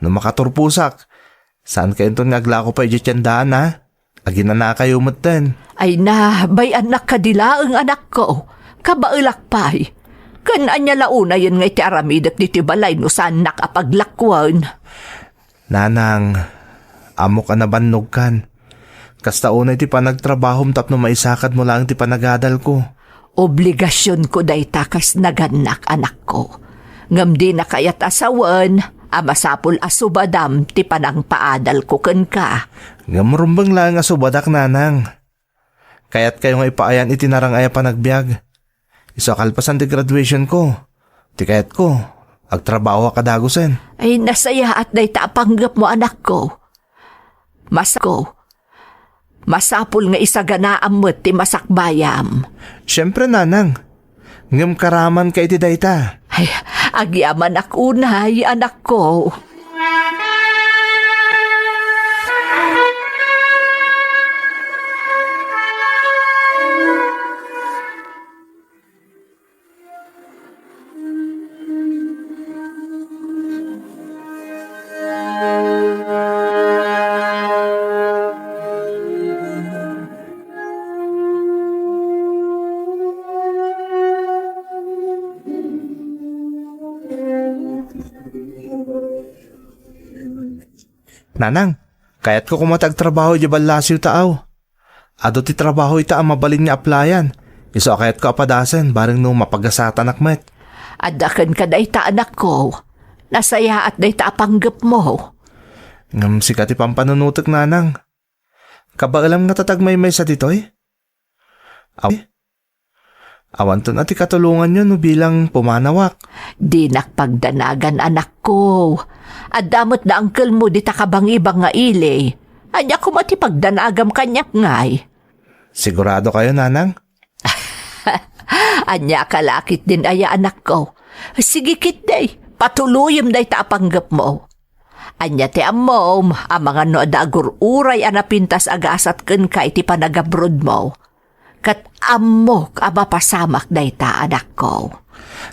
no makaturposak, saankayo inton nga aglako pay idiay tiendaan, a? Aginanakayo metten. Ay na, bay-annak kadi laeng, anakko. Kabaelak pay. Ken ania la unayen nga iti aramidek ditoy balay no saannak a paglakoen? Nanang, ammok a nabannogkan. Kasta unay ti panagtrabahom tapno maisakadmo laeng ti panagadalko. Obligasionko dayta kas nagannak, anakko. Ngem dina kayat a sawen a masapul a subadam ti panangpaadalko kenka. Ngem rumbeng laeng a subadak, nanang. Kayatkayo nga ipaayan iti narang-ay a panagbiag. Isu a kalpasan ti graduationko, ti kayatko, agtrabahoak a dagusen. Ay, nasayaat dayta a panggepmo, anakko. Masako, masapul nga isaganaam met ti masakbayam. Siempre, nanang. Ngem karamanka iti dayta. Ay, agyamanak unay, anakko. Nanang, kayatko koma ti agtrabaho idiay ballasiw ta aw. Adu ti trabaho ita a mabalin nga aplayan. Isu a kayatko a padasen bareng no mapagasatanak met. Adda kenka dayta, anakko. Nasayaat dayta a panggepmo. Ngem sika ti pampanunotek, nanang. Kabaelam ngata ti agmaymaysa ditoy? Aw-, awanton a ti katulonganyo no bilang pumanawak. Dinak pagdanagan, anakko. Adda met da angkelmo dita kabangibang nga ili. Ania koma ti pagdanagam kaniak ngay? Sigurado kayo, nanang? Ania ka la ketdin aya, anakko? Sige ketdi, patuloyem dayta a panggepmo. Ania ti ammom, amangan no adda agur-uray a napintas a gasat kenka iti panagabrodmo? Ket ammok a mapasamak dayta, anakko.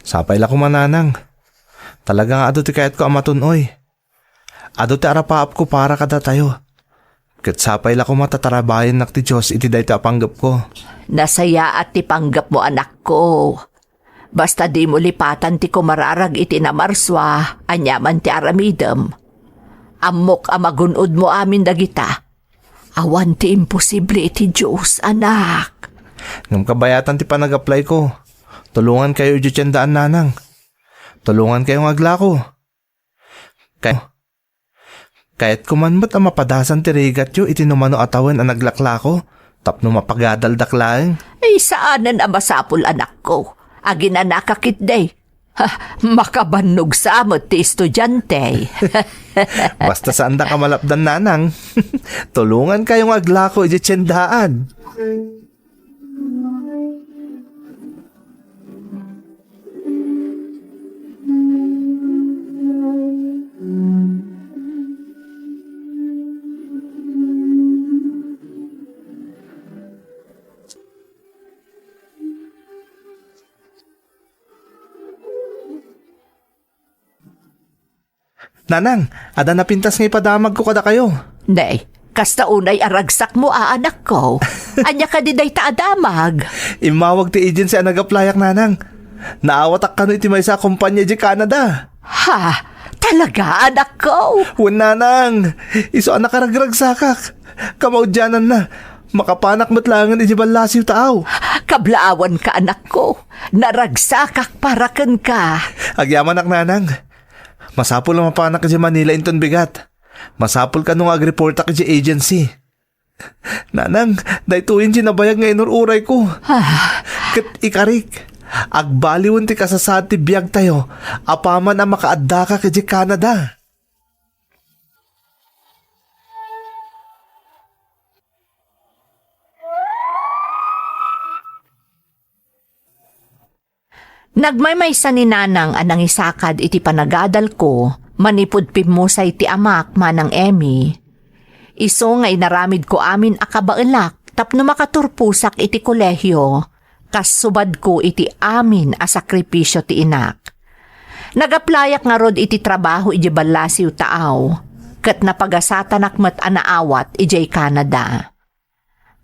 Sapay la koma, nanang. Talaga nga adu ti kayatko a matun-oy. Adu ti arapaapko para kadatayo. Ket sapay la koma ta tarabayennak ti Dios iti dayta a panggepko. Nasayaat ti panggepmo, anakko. Basta dimo lipatan ti kumararag iti namarsua, aniaman ti aramidem. Ammok a magun-odmo amin dagita. Awan ti imposible iti Dios, anak. Ngem kabayatan ti panagaplayko. Tulongankayo idiay tiendaan, nanang. Tulongankayo nga aglako. Kay-, kayatko man met a mapadasan ti rigatyo iti numano a tawen a naglaklako tapno mapagadaldak laeng. Ay, saanen a masapul, anakko. Aginanaka ketdi. Ha, makabannog sa met ti estudiante. Basta saandak a malapdan, nanang. Tulongankayo nga aglako idiay tiendaan. Nanang, adda napintas nga ipadamagko kadakayo. Nay, kasta unay a ragsakmo, anakko. Ania kadi dayta a damag? Immawag ti agency a nagaplayak, nanang. Naawatak kano iti maysa a kompania idiay Canada. Ha? Talaga, anakko? Wen, nanang. Isu a nakaragragsakak. Kamaudiananna, makapanak met laengen idiay ballasiw ta aw. Kablaawanka, anakko. Naragsakak para kenka. Agyamanak, nanang. Masapul a mapanak idiay Manila inton bigat. Masapul kano nga agreportak idiay agency. Nanang, daytoyen ti nabayag nga inur-urayko. Ah. Ket ikarik, agbaliwen ti kasasaad ti biagtayo apaman a makaaddakak idiay Canada. Nagmaymaysa ni Nanang a nangisakad iti panagadalko manipud pimmusay ti amak, Manang Emmy. Isu nga inaramidko amin a kabaelak tapno makaturposak iti kolehio, kas subadko iti amin a sakripisio ti inak. Nagaplayak ngarud iti trabaho idiay ballasiw ta aw, ket napagasatanak met a naawat idiay Canada.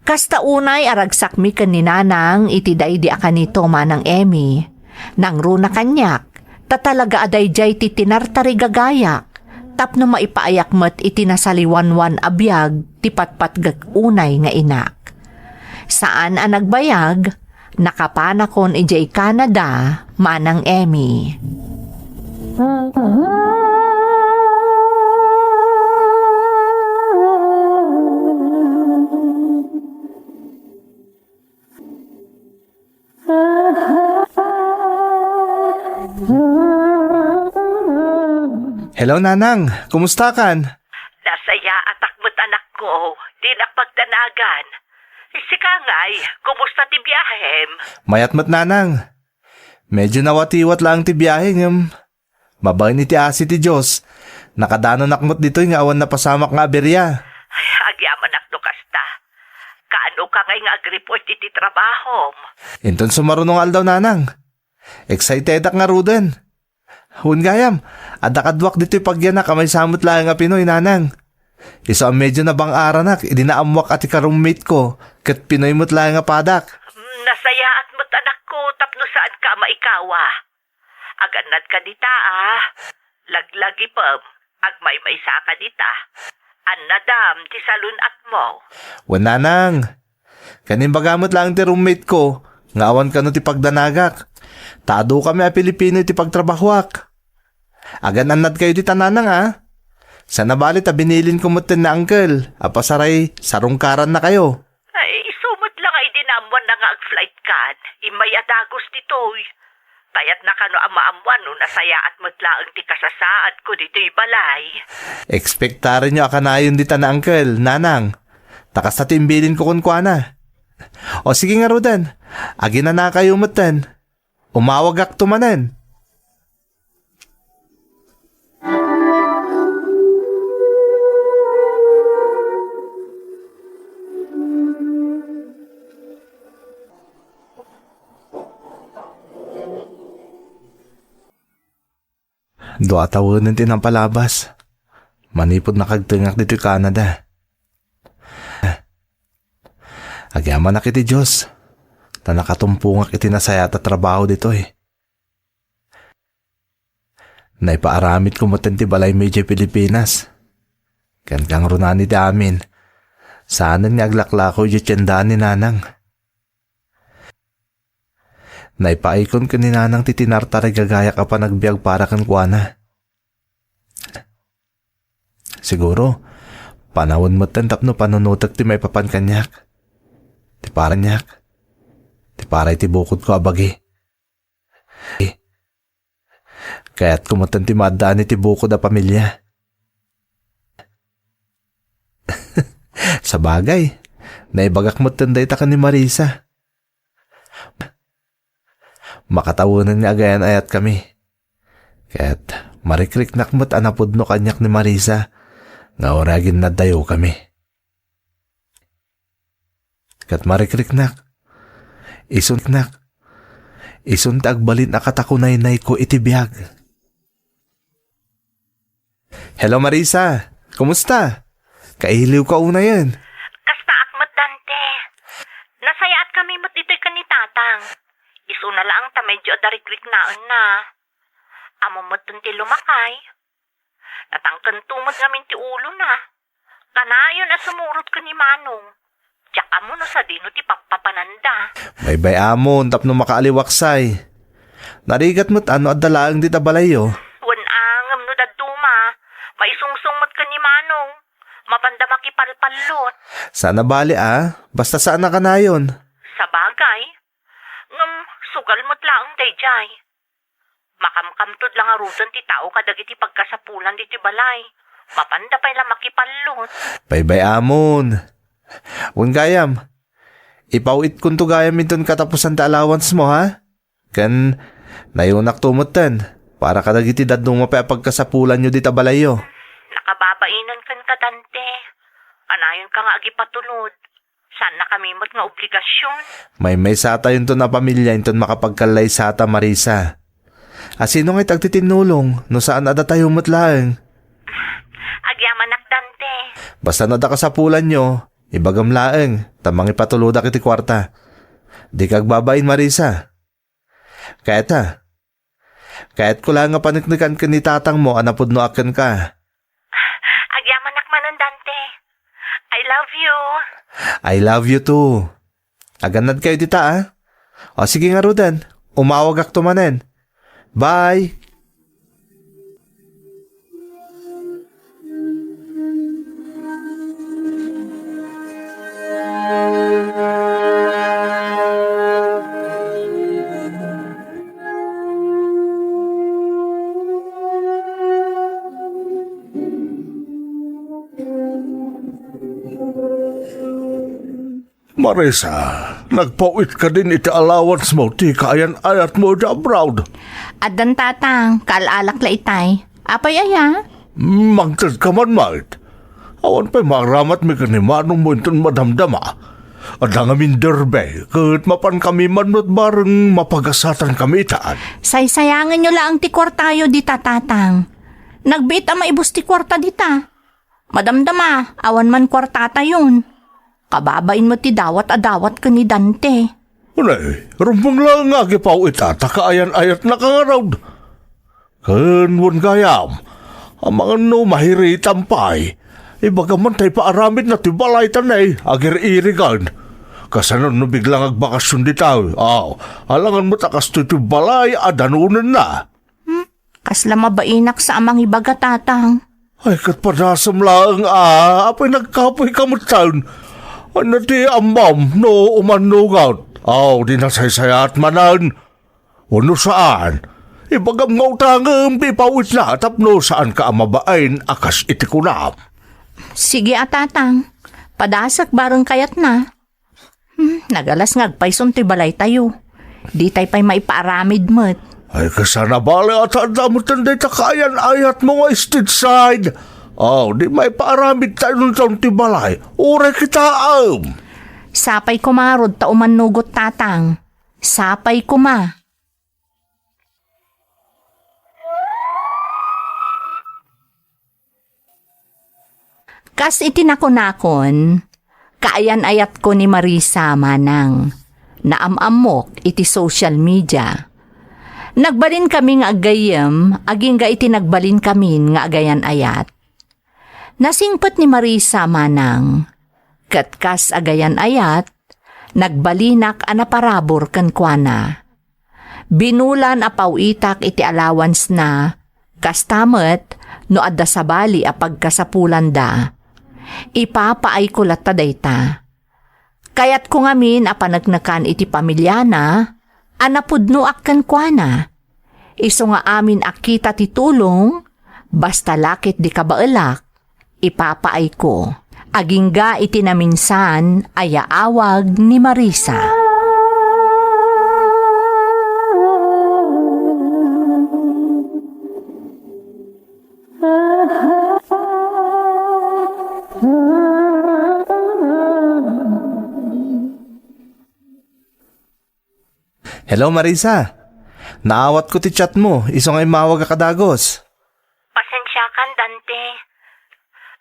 Kasta unay a ragsakmi ken ni Nanang iti daydi a kanito, Manang Emmy. Nangruna kaniak, ta talaga a daydiay ti tinartarigagayak tapno maipaayak met iti nasaliwanwan a biag ti patpatgek unay nga inak. Saan a nagbayag, Nakapanakon idiay Canada, Manang Emmy. Hello, Nanang. Kumusta kan? Nasayaatak met, anakko. Dinak pagdanagan. Sika ngay, kumusta ti biahem? Mayat met, Nanang. Medyo nawatiwat laeng ti biahe ngem babaen iti asi ti Dios, nakadananak met ditoy nga awan napasamak nga aberia. Ay, agyamanak no kasta. Kaano ka ngay nga agreport iti trabahom? Inton sumaruno nga aldaw, Nanang. Excitedak ngaruden. Wen gayam, adda kaduak ditoy pagyanak a maysa met laeng a Pinoy, Nanang. Isu a medyo nabang-aranak idi naammoak a ti ka-roommate ko ket Pinoy met laeng a padak. Mm, nasayaat met, anakko, tapno saanka a maikawa. Agannadka dita, a. Laglagipem, agmaymaysaka dita. Annadam ti salun-atmo. Wen, Nanang. Ken imbaga met laeng ti roommate ko nga awan kano ti pagdanagak, ta adukami a Pilipino iti pagtrabahoak. Agan-annadkayo dita, Nanang, a. Saan a bali ta binilinko metten ni Uncle a pasaray sarungkarannakayo. Ay, isu met la nga idi naammoanna nga ag-flight kan, immay a dagus ditoy. Kayatna kano a maammoan no nasayaat met laeng ti kasasaadko ditoy balay. Ekspektarenyo a kanayon dita ni Uncle, Nanang. Ta kasta ti imbilinko kenkuana. O sige ngaruden, aginanakayo metten. Umawagakto manen. Dua a tawenen ti napalabas manipud nakagtengak ditoy Canada. Agyamanak iti Dios, ta nakatumpongak iti nasayaat a trabaho ditoy. Naipaaramidko metten ti balaymi idiay Pilipinas. Ken kangrunaan iti amin, saanen nga aglaklako idiay tiendaan ni Nanang. Naipaayko ken ni Nanang ti tinartarigagayak a panagbiag para kenkuana. Siguro, panawen metten tapno panunotek ti maipapan kaniak. Ti para niak. Ti para iti bukodko a bagi. Kayatko metten ti maaddaan iti bukod a pamilia. Sabagay, naibagak metten dayta ken ni Marisa. Makatawenan nga agayan-ayatkami. Ket marikriknak met a napudno kaniak ni Marisa nga uray aginnaddayokami. Ket marikriknak, isunnak, isun ti agbalin a katakunaynayko iti biag. Hello, Marisa. Kumusta? Kailiwka unayen. Kastaak met, Dante. Nasayaatkami met ditoy ken ni Tatang. Isuna laeng ta medyo adda rikriknaenna. Ammom metten ti lumakay. Natangkento met ngamin ti ulona. Kanayon a sumurot ken ni Manong. Diak ammo no sadino ti pappapananda. Baybay-amon tapno makaaliwaksay. Narigat met a no adda laeng dita balayyo. Wen a, ngem no dadduma, maisungsong met ken ni Manong. Mapanda makipalpallot. Saan a bali a, basta saan a kanayon. Sabagay. Ngem, sugal met laeng daydiay. Makamkamtod la ngaruden ti tao kadagiti pagkasapulan ditoy balay. Mapanda pay la makipallot. Baybay-amon. Wen gayam, ipaw-itkonto gayam inton katapusan ti allowance mo, ha? Ken nayonakto metten para kadagiti dadduma pay a pagkasapulanyo dita balayyo. Nakababainenka, Dante. Kanayonka nga agipatulod. Saannakami met nga obligasion. Maymaysatayonton a pamilia inton makapagkallaysata, Marisa. A sino ngay ti agtitinnulong no saan a datayo met laeng? Agyamanak, Dante. Basta no adda kasapulanyo, ibagam laeng, ta mangipatulodak iti kuarta. Dika agbabain, Marisa. Kayata, kayatko laeng nga paneknekan ken ni tatangmo a napudnoak kenka. Agyamanak manen, Dante. I love you. I love you too. Agannadkayo dita, a. O sige ngaruden, umawagakto manen. Bye! Marisa, nagpaw-it kadin iti allowance mo ti kaayan-ayatmo iti abroad? Addan, Tatang, kaal-alak la itay. Apay aya? Mangted ka man met. Awan pay maaramatmi ken ni manongmo inton madamdama. Adda ngamin derby, ket mapan kami man met bareng mapagasatan kami itan. Saysayangenyo laeng ti kuartayo dita, Tatang. Nagbiit a maibus ti kuarta dita. Madamdama, awan man kuartatayon. Kababain met ti dawat a dawat ken ni Dante. Unay, rumbeng laeng nga agipaw-it a ta kaayan-ayatnaka ngarud. Ken wen gayam, amangan no mahiritam pay, ibagam man ta ipaaramidna ti balay ta ne, agir-irigan. Kasano no biglang agbakasyon dita? Aw, alangan met a kastoy ti balay a danonenna. Hmm? Kasla mabainak sa a mangibaga, Tatang. Ay, ket padasem laeng a, apay nagkapoy ka metten. Ania ti ammom no umannugat? Aw, di nasaysayaat manen. Wenno saan? Ibagam nga utangem ti ipaw-itna tapno saanka a mabain a kas iti kunam. Sige a, Tatang. Padasek bareng kayatna. Hmm, nagalas nga agpayson ti balaytayo. Ditay pay maipaaramid met. Ay, kasano bale a ta adda metten dayta kaayan-ayatmo nga stage side? Aw, di maipaaramidtayon ti balay. Uray kitaem. Sapay koma ngarud ta umannugot, Tatang. Sapay koma. Kas iti nakunakon, kaayan-ayatko ni Marisa manang. Naam-ammok iti social media. Nagbalinkami nga aggayyem agingga iti nagbalinkamin nga agayan-ayat. Nasingpet ni Marisa manang, ket kas agayan-ayat, nagbalinak a naparabur kenkuana. Binulan a paw-itak iti allowance-na, kasta met no adda sabali a pagkasapulanda. Ipapaayko latta dayta. Kayatko ngamin a paneknekan iti pamiliana a napudnoak kenkuana. Isu nga amin a kita ti tulong, basta la ket di kabaelak, ipapaayko. Agingga iti naminsan a yaawag ni Marisa. Hello, Marisa. Naawatko ti chat mo, isu nga immawagak a dagus. Pasensiakan, Dante.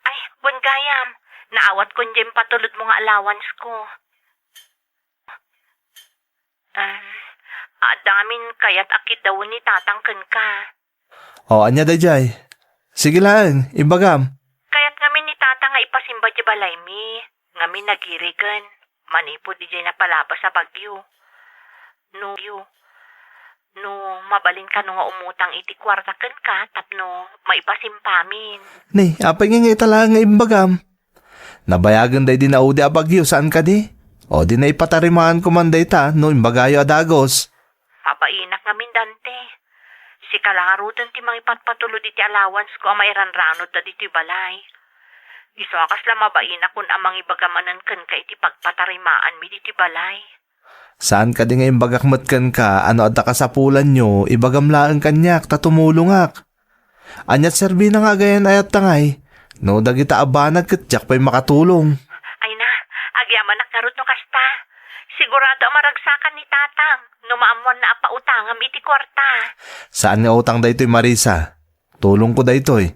Ay, wen gayam, naawatko diay impatulodmo nga allowance ko. Um, adda ngamin kayat a kiddawen ni Tatang kenka. O, ania daydiay? Sige laeng, imbagam. Kayat ngamin ni Tata nga ipasimba ti balaymi, ngamin nagirigen, manipud idiay napalabas a bagyo. No, no, mabalin kano nga umutang iti kuarta kenka tapno maipasimpamin. Ni, apay ngay nga ita laeng nga imbagam? Nabayagen daydi naudi a bagyo, saan kadi? O di naipatarimaan ko man dayta no imbagayo a dagus. Mabainak ngamin, Dante. Sika la ngaruden ti mangipatpatulod iti allowance ko a mairanranudda ditoy balay. Isu a kasla mabainakon a mangibaga manen kenka iti pagpatarimaanmi ditoy balay. Saan kadi nga imbagak met kenka a no adda kasapulanyo, ibagam laeng kaniak ta tumulongak. Aniat serbina nga agayan-ayatta ngay? No dagita a banag ket diak pay makatulong. Ay na, agyamanak ngarud no kasta. Sigurado a maragsakan ni Tatang no maammoanna a pautangam iti kuarta. Saan nga utang daytoy, Marisa. Tulongko daytoy.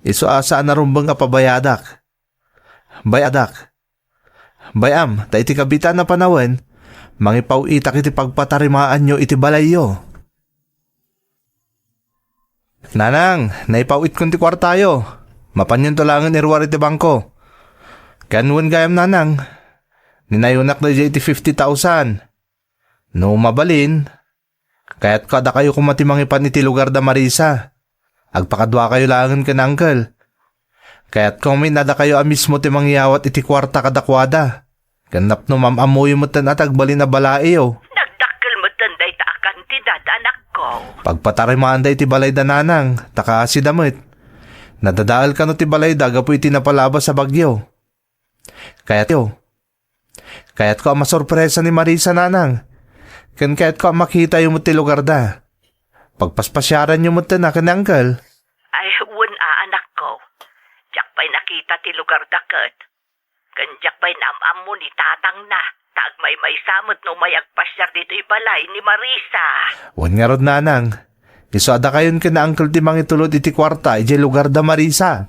Isu a saan a rumbeng a pabayadak. Bay-adak. Bay-am, ta iti kabiitan a panawen, mangipaw-itak iti pagpatarimaanyo iti balayyo. Nanang, naipaw-itkon ti kuartayo. Mapanyonto laengen iruar iti bangko. Ken wen gayam, Nanang, ninayonak daydiay iti fifty thousand. No mabalin, kayatko a dakayo koma ti mangipan iti lugar da Marisa. Agpakaduakayo laengen ken Uncle. Kayatko met a dakayo a mismo ti mangiyawat iti kuarta kadakuada. Ken napno maam-ammoyo metten a ti agbalin a balaeyo. Nagdakkel metten dayta a kantidad, anakko. Pagpatarimaanda iti balay da Nanang, ta kaasida met. Nadadael kano ti balayda gapu iti napalabas a bagyo. Kayatyo. Kayatko a masorpresa ni Marisa, Nanang. Ken kayatko a makitayo met ti lugarda. Pagpaspasiaranyo metten a ken ni Uncle. Ay, wen a, anakko. Diak pay nakita ti lugarda ket. Ken diak pay naam-ammo ni tatangna, ta agmaymaysa met no umay agpasiar ditoy balay ni Marisa. Wen ngarud, Nanang. Isu a dakayon ken ni Uncle ti mangitulod iti kuarta idiay lugarda Marisa.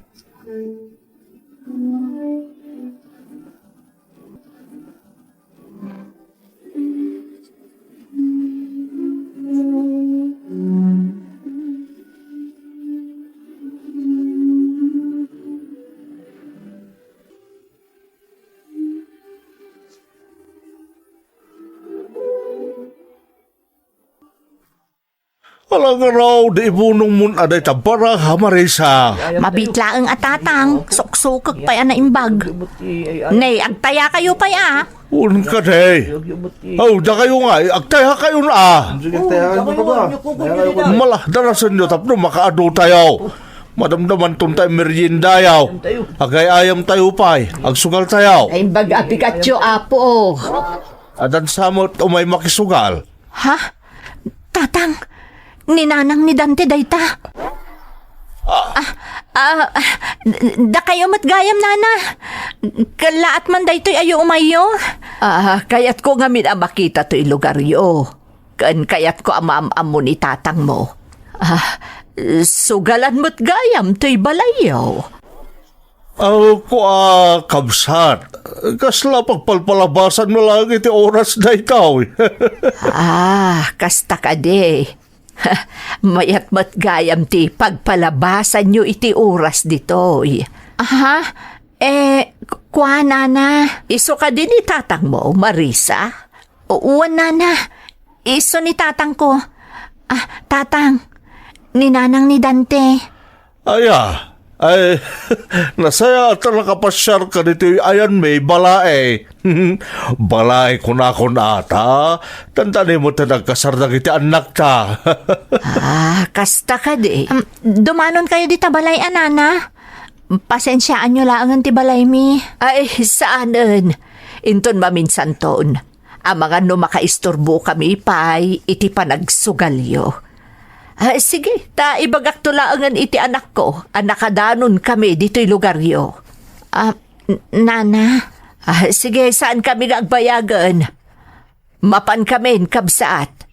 Ala ngarud, di ibunongmon a dayta barang, ha, Marisa? Mabiit laeng a tatang, suksukek pay a naimbag. Ne, agtayakayo pay a. Wen kadi. Aw, dakayo nga, agtayakayon a. Sige, agtayakayon. Mala, darasenyo tapno makaadu tayo. Madamdamanton tayo meriendayaw. Agay-ayam tayo pay, agsugal tayo. Naimbag a pikatyo, Apo. Adan sa met umay makisugal. Ha? Tatang, ni Nanang ni Dante dayta. Ah, ah, ah, d-, dakayo met gayam, Nana. Kellaat man daytoy ayo umayyo. Ah, kayatko ngamin a makita toy lugaryo. Ken kayatko a maam-ammo ni tatangmo. Ah, sugalan met gayam toy balayyo. Aw, kua, kabsat, kasla pagpalpalabasanmo laeng iti oras daytoy? Ah, kasta kadi. Mayat met gayam ti pagpalabasanyo iti oras ditoy. Aha? Eh, ku-, kua, Nana? Isu kadi ni tatangmo, Marisa? O, wen, Nana. Isu ni tatangko. Ah, tatang, ni Nanang ni Dante. Aya, ay, nasayaat a nakapasiarka ditoy ayanmi, balae. Balae kunakon ata, dandani met ti nagkasar dagiti annakta. Ah, kasta kadi. Am, dumanonkayo dita balay a, Nana? Pasensiaanyo laengen ti balaymi. Ay, saanen. Inton maminsanton. Amangan no makaistorbokami pay iti panagsugalyo. Ah, sige, ta ibagakto laengen iti anakko a nakadanonkami ditoy lugaryo. Ah, n-, Nana? Ah, sige, saankami nga agbayagen. Mapankamin, kabsat.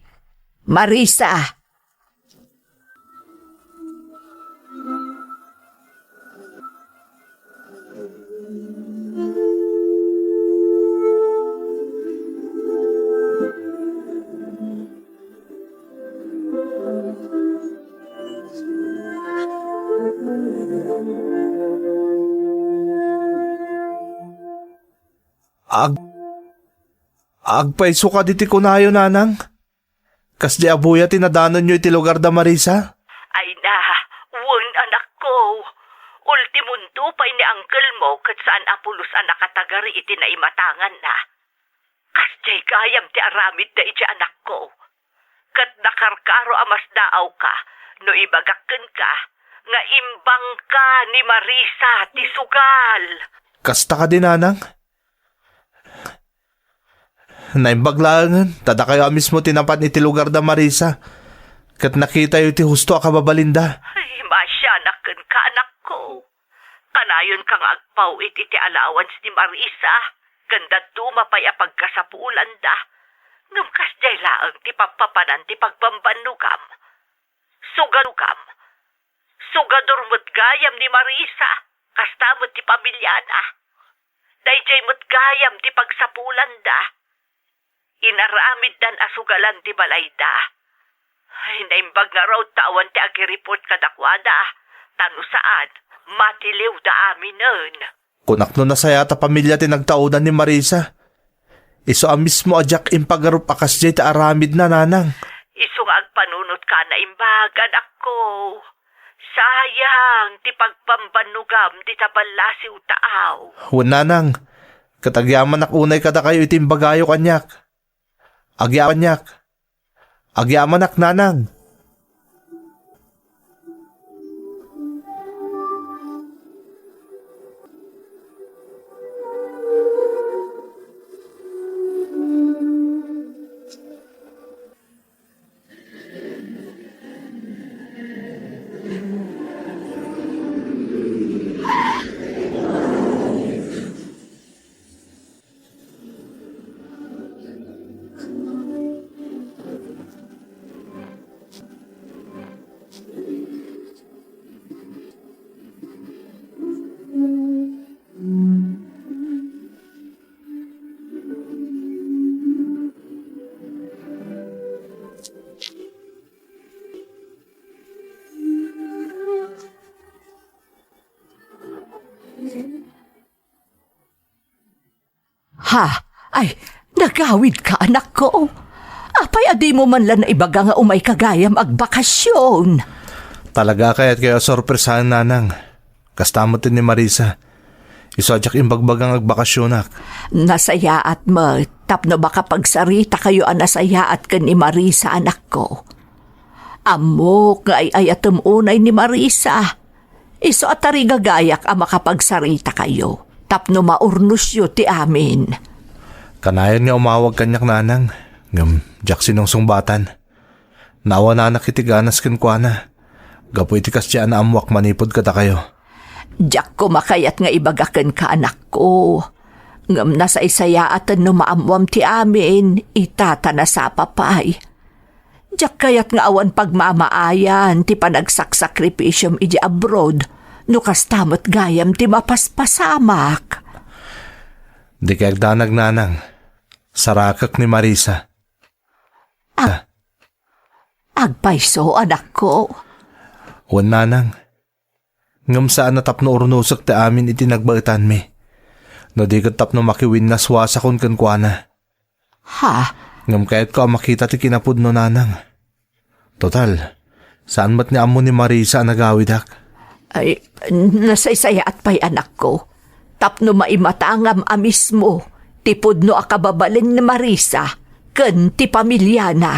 Marisa, Ag-, agpayso kadi ti kunayo, Nanang? Kasdi a buya ti nadanonyo iti lugar da Marisa? Ay na, wen, anakko. Ultimonto pay ni angkelmo ket saan a pulos a nakatagari iti naimatanganna. Kasdiay gayam ti aramidda iti anakko. Ket nakarkaro a masdaawka no ibagak kenka nga imbangka ni Marisa ti sugal. Kasta kadi, Nanang? Naimbag laengen, ta dakayo a mismo ti napan iti lugar da Marisa, ket nakitayo ti husto a kababalinda. Ay, maasianak kenka, anakko. Kanayonka nga agpaw-it iti allowance ni Marisa, ken dadduma pay a pagkasapulanda. Ngem kasdiay laeng ti pappapanan ti pagbambannogam. Sugadugam. Sugador met gayam ni Marisa, kasta met ti pamiliana. Daydiay met gayam ti pagsapulanda. Inaramiddan a sugalan ti balayda. Ay, naimbag ngarud ta awan ti agireport kadakuada, ta no saan, matiliwda aminen. Kunak no nasayaat a pamilia ti nagtaudan ni Marisa. Isu a mismo a diak impagarup a kasdiay ti aramidna, nanang. Isu nga agpanunotka a naimbag, anakko. Sayang ti pagbambannogam dita ballasiw taaw. Wen, nanang, ket agyamanak unay kadakayo iti imbagayo kaniak. Agyamanak. Agyamanak, nanang. Ha? Ay, nagawidka, anakko. Apay a dimo man la naibaga nga umayka gayam agbakasyon? Talaga, kayatkayo a sorpresaen, nanang. Kasta met ni Marisa. Isu a diak imbagbaga nga agbakasionak. Nasayaat met tapno makapagsaritakayo a nasayaat ken ni Marisa, anakko. Ammok nga ay-ayatem unay ni Marisa. Isu a tarigagayak a makapagsaritakayo tapno maurnosyo ti amin. Kanayon nga umawag kaniak, nanang, ngem diak sinungsungbatan. Naawananak iti ganas kenkuana, gapu iti kasdiay a naammoak manipud kadakayo. Diak koma kayat nga ibaga kenka, anakko, ngem nasaysayaaten no maammoam ti amin ita ta nasapa pay. Diak kayat nga awan pagmamaayan ti panagsaksakripisyom idiay abroad no kasta met gayam ti mapaspasamak. Dikay agdanag, nanang. Sarakek ni Marisa. Ag-, agpayso, anakko. Wen, nanang. Ngem saan a tapno urnosek ti amin iti nagbaetanmi. No di ket tapno makiwinnaswasakon kenkuana. Ha? Ngem kayatko a makita ti kinapudno, nanang. Total, saan met nga ammo ni Marisa a nagawidak? Ay, nasaysayaat pay, anakko. Tapno maimatangam a mismo ti pudno a kababalin ni Marisa ken ti pamiliana.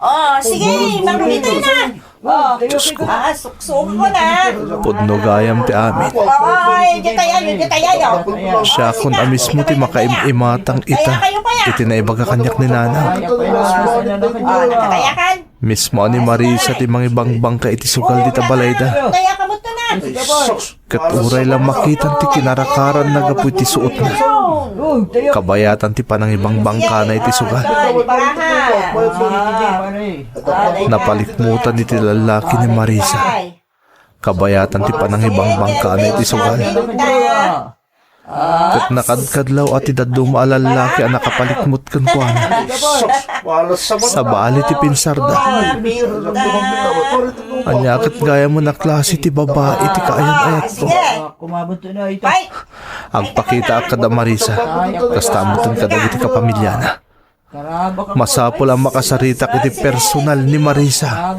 Oh, sige, magbibitaw na. Oh, Diyos ko. Ah, suksok ko na. Pudno gayam ti amin. Ay, di tayo, di tayo. Siakon a mismo ti makaim-imatang ita iti naibaga kaniak ni nanang. Ah, kaya kan? Mismo a ni Marisa ti mangibangbangka iti sugal dita balayda. Kaya ka mo to na. Ket uray la makitan ti kinarakaranna gapu iti suotna, kabayatan ti panangibangbangkana iti sugal. Napalikmutan iti lallaki ni Marisa, kabayatan ti panangibangbangkana iti sugal. Ket nakadkadlaw a ti dadduma a lallaki a nakapalikmut kenkuana. Sabali ti pinsarda. Ania ket gayam a klase ti babai ti kaayat-ayatko? Agpakitaak kada Marisa, kasta metten kadagiti kapamiliana. Masapul a makasaritak iti personal ni Marisa.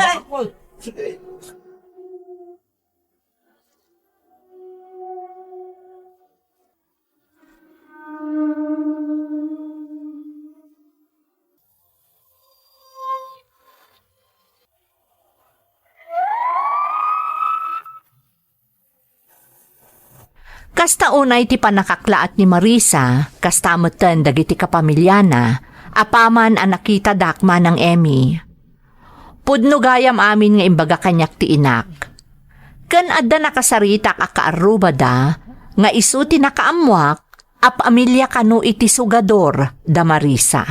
Kasta unay ti pannakaklaat ni Marisa, kasta metten dagiti kapamiliana, apaman a nakitadak, Manang Emmy. Pudno gayam amin nga imbaga kaniak ti inak. Ken adda nakasaritak a kaarrubada nga isu ti nakaammoak a pamilia kano iti sugador da Marisa.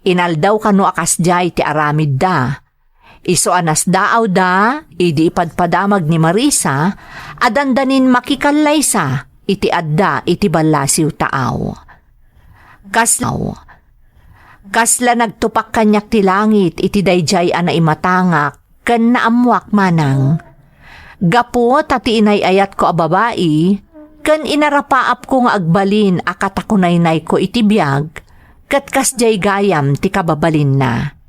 Inaldaw kano a kasdiay ti aramidda. Isu a nasdaawda idi ipadpadamag ni Marisa a dandanin makikallaysa iti adda iti ballasiw taaw. Kasla, kasla nagtupak kaniak ti langit iti daydiay a naimatangak ken naammoak, Manang. Gapu ta ti inay-ayatko a babai, ken inarapaapko nga agbalin a katakunaynayko iti biag, ket kasdiay gayam ti kababalinna.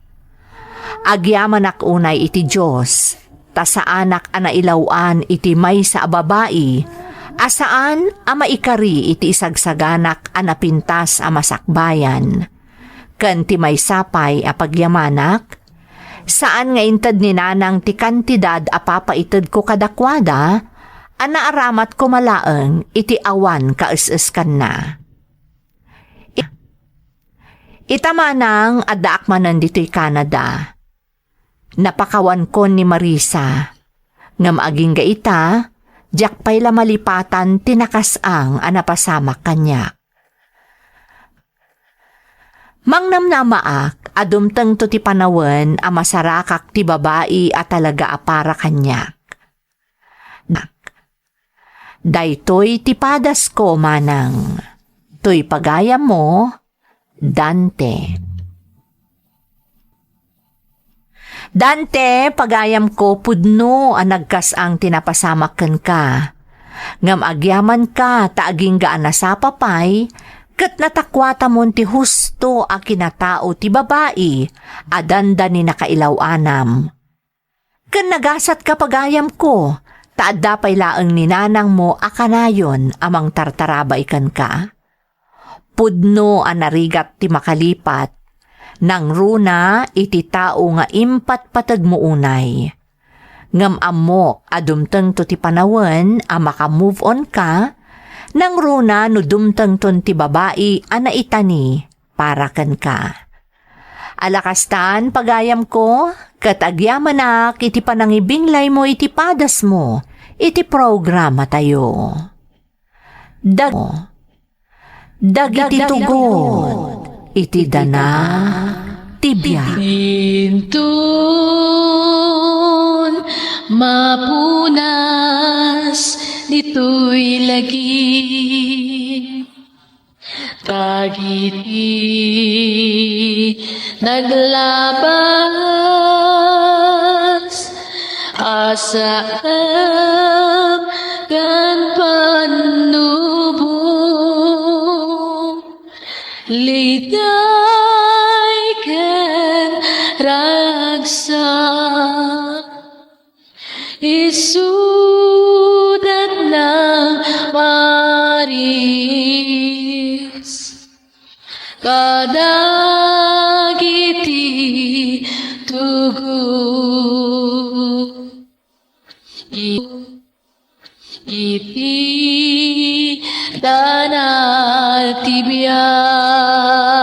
Agyamanak unay iti Dios, ta saanak a nailaw-an iti maysa a babai a saan a maikari iti isagsaganak a napintas a masakbayan. Ken ti maysa pay a pagyamanak, saan nga inted ni Nanang ti kantidad a papaitedko kadakuada, a naarammat koma laeng iti awan kaes-eskanna. Ita manang, addaak manen ditoy Canada. Napakawankon ni Marisa. Ngem agingga ita, diak pay la malipatan ti nakas-ang a napasamak kaniak. Mangnamnamaak a dumtengto ti panawen a masarakak ti babai a talaga a para kaniak. Daytoy ti padasko, manang. Toy pagayammo, Dante. Dante, pagayamko, pudno a nagkas-ang ti napasamak kenka. Ngem agyamanka ta agingga a nasapa pay, ket natakuatamon ti husto a kinatao ti babai a dandani nakailaw-anam. Ken nagasatka, pagayamko, ta adda pay laeng ni nanangmo a kanayon a mangtartarabay kenka. Pudno a narigat ti makalipat, nangruna iti tao nga impatpategmo unay. Ngem ammok a dumtengto ti panawen a maka-move on ka, nangruna no dumtengton ti babai a naitani para kenka. Ala kastan, pagayamko, ket agyamanak iti panangibinglaymo iti padasmo iti programatayo. Dag-, dagiti tugot iti dana ti biag. Inton mapunas ditoy lagi, dagiti naglabas a saem ken pannubo, liday ken ragsak. Isudat nang maris kadagiti tugot iti dana ti biag.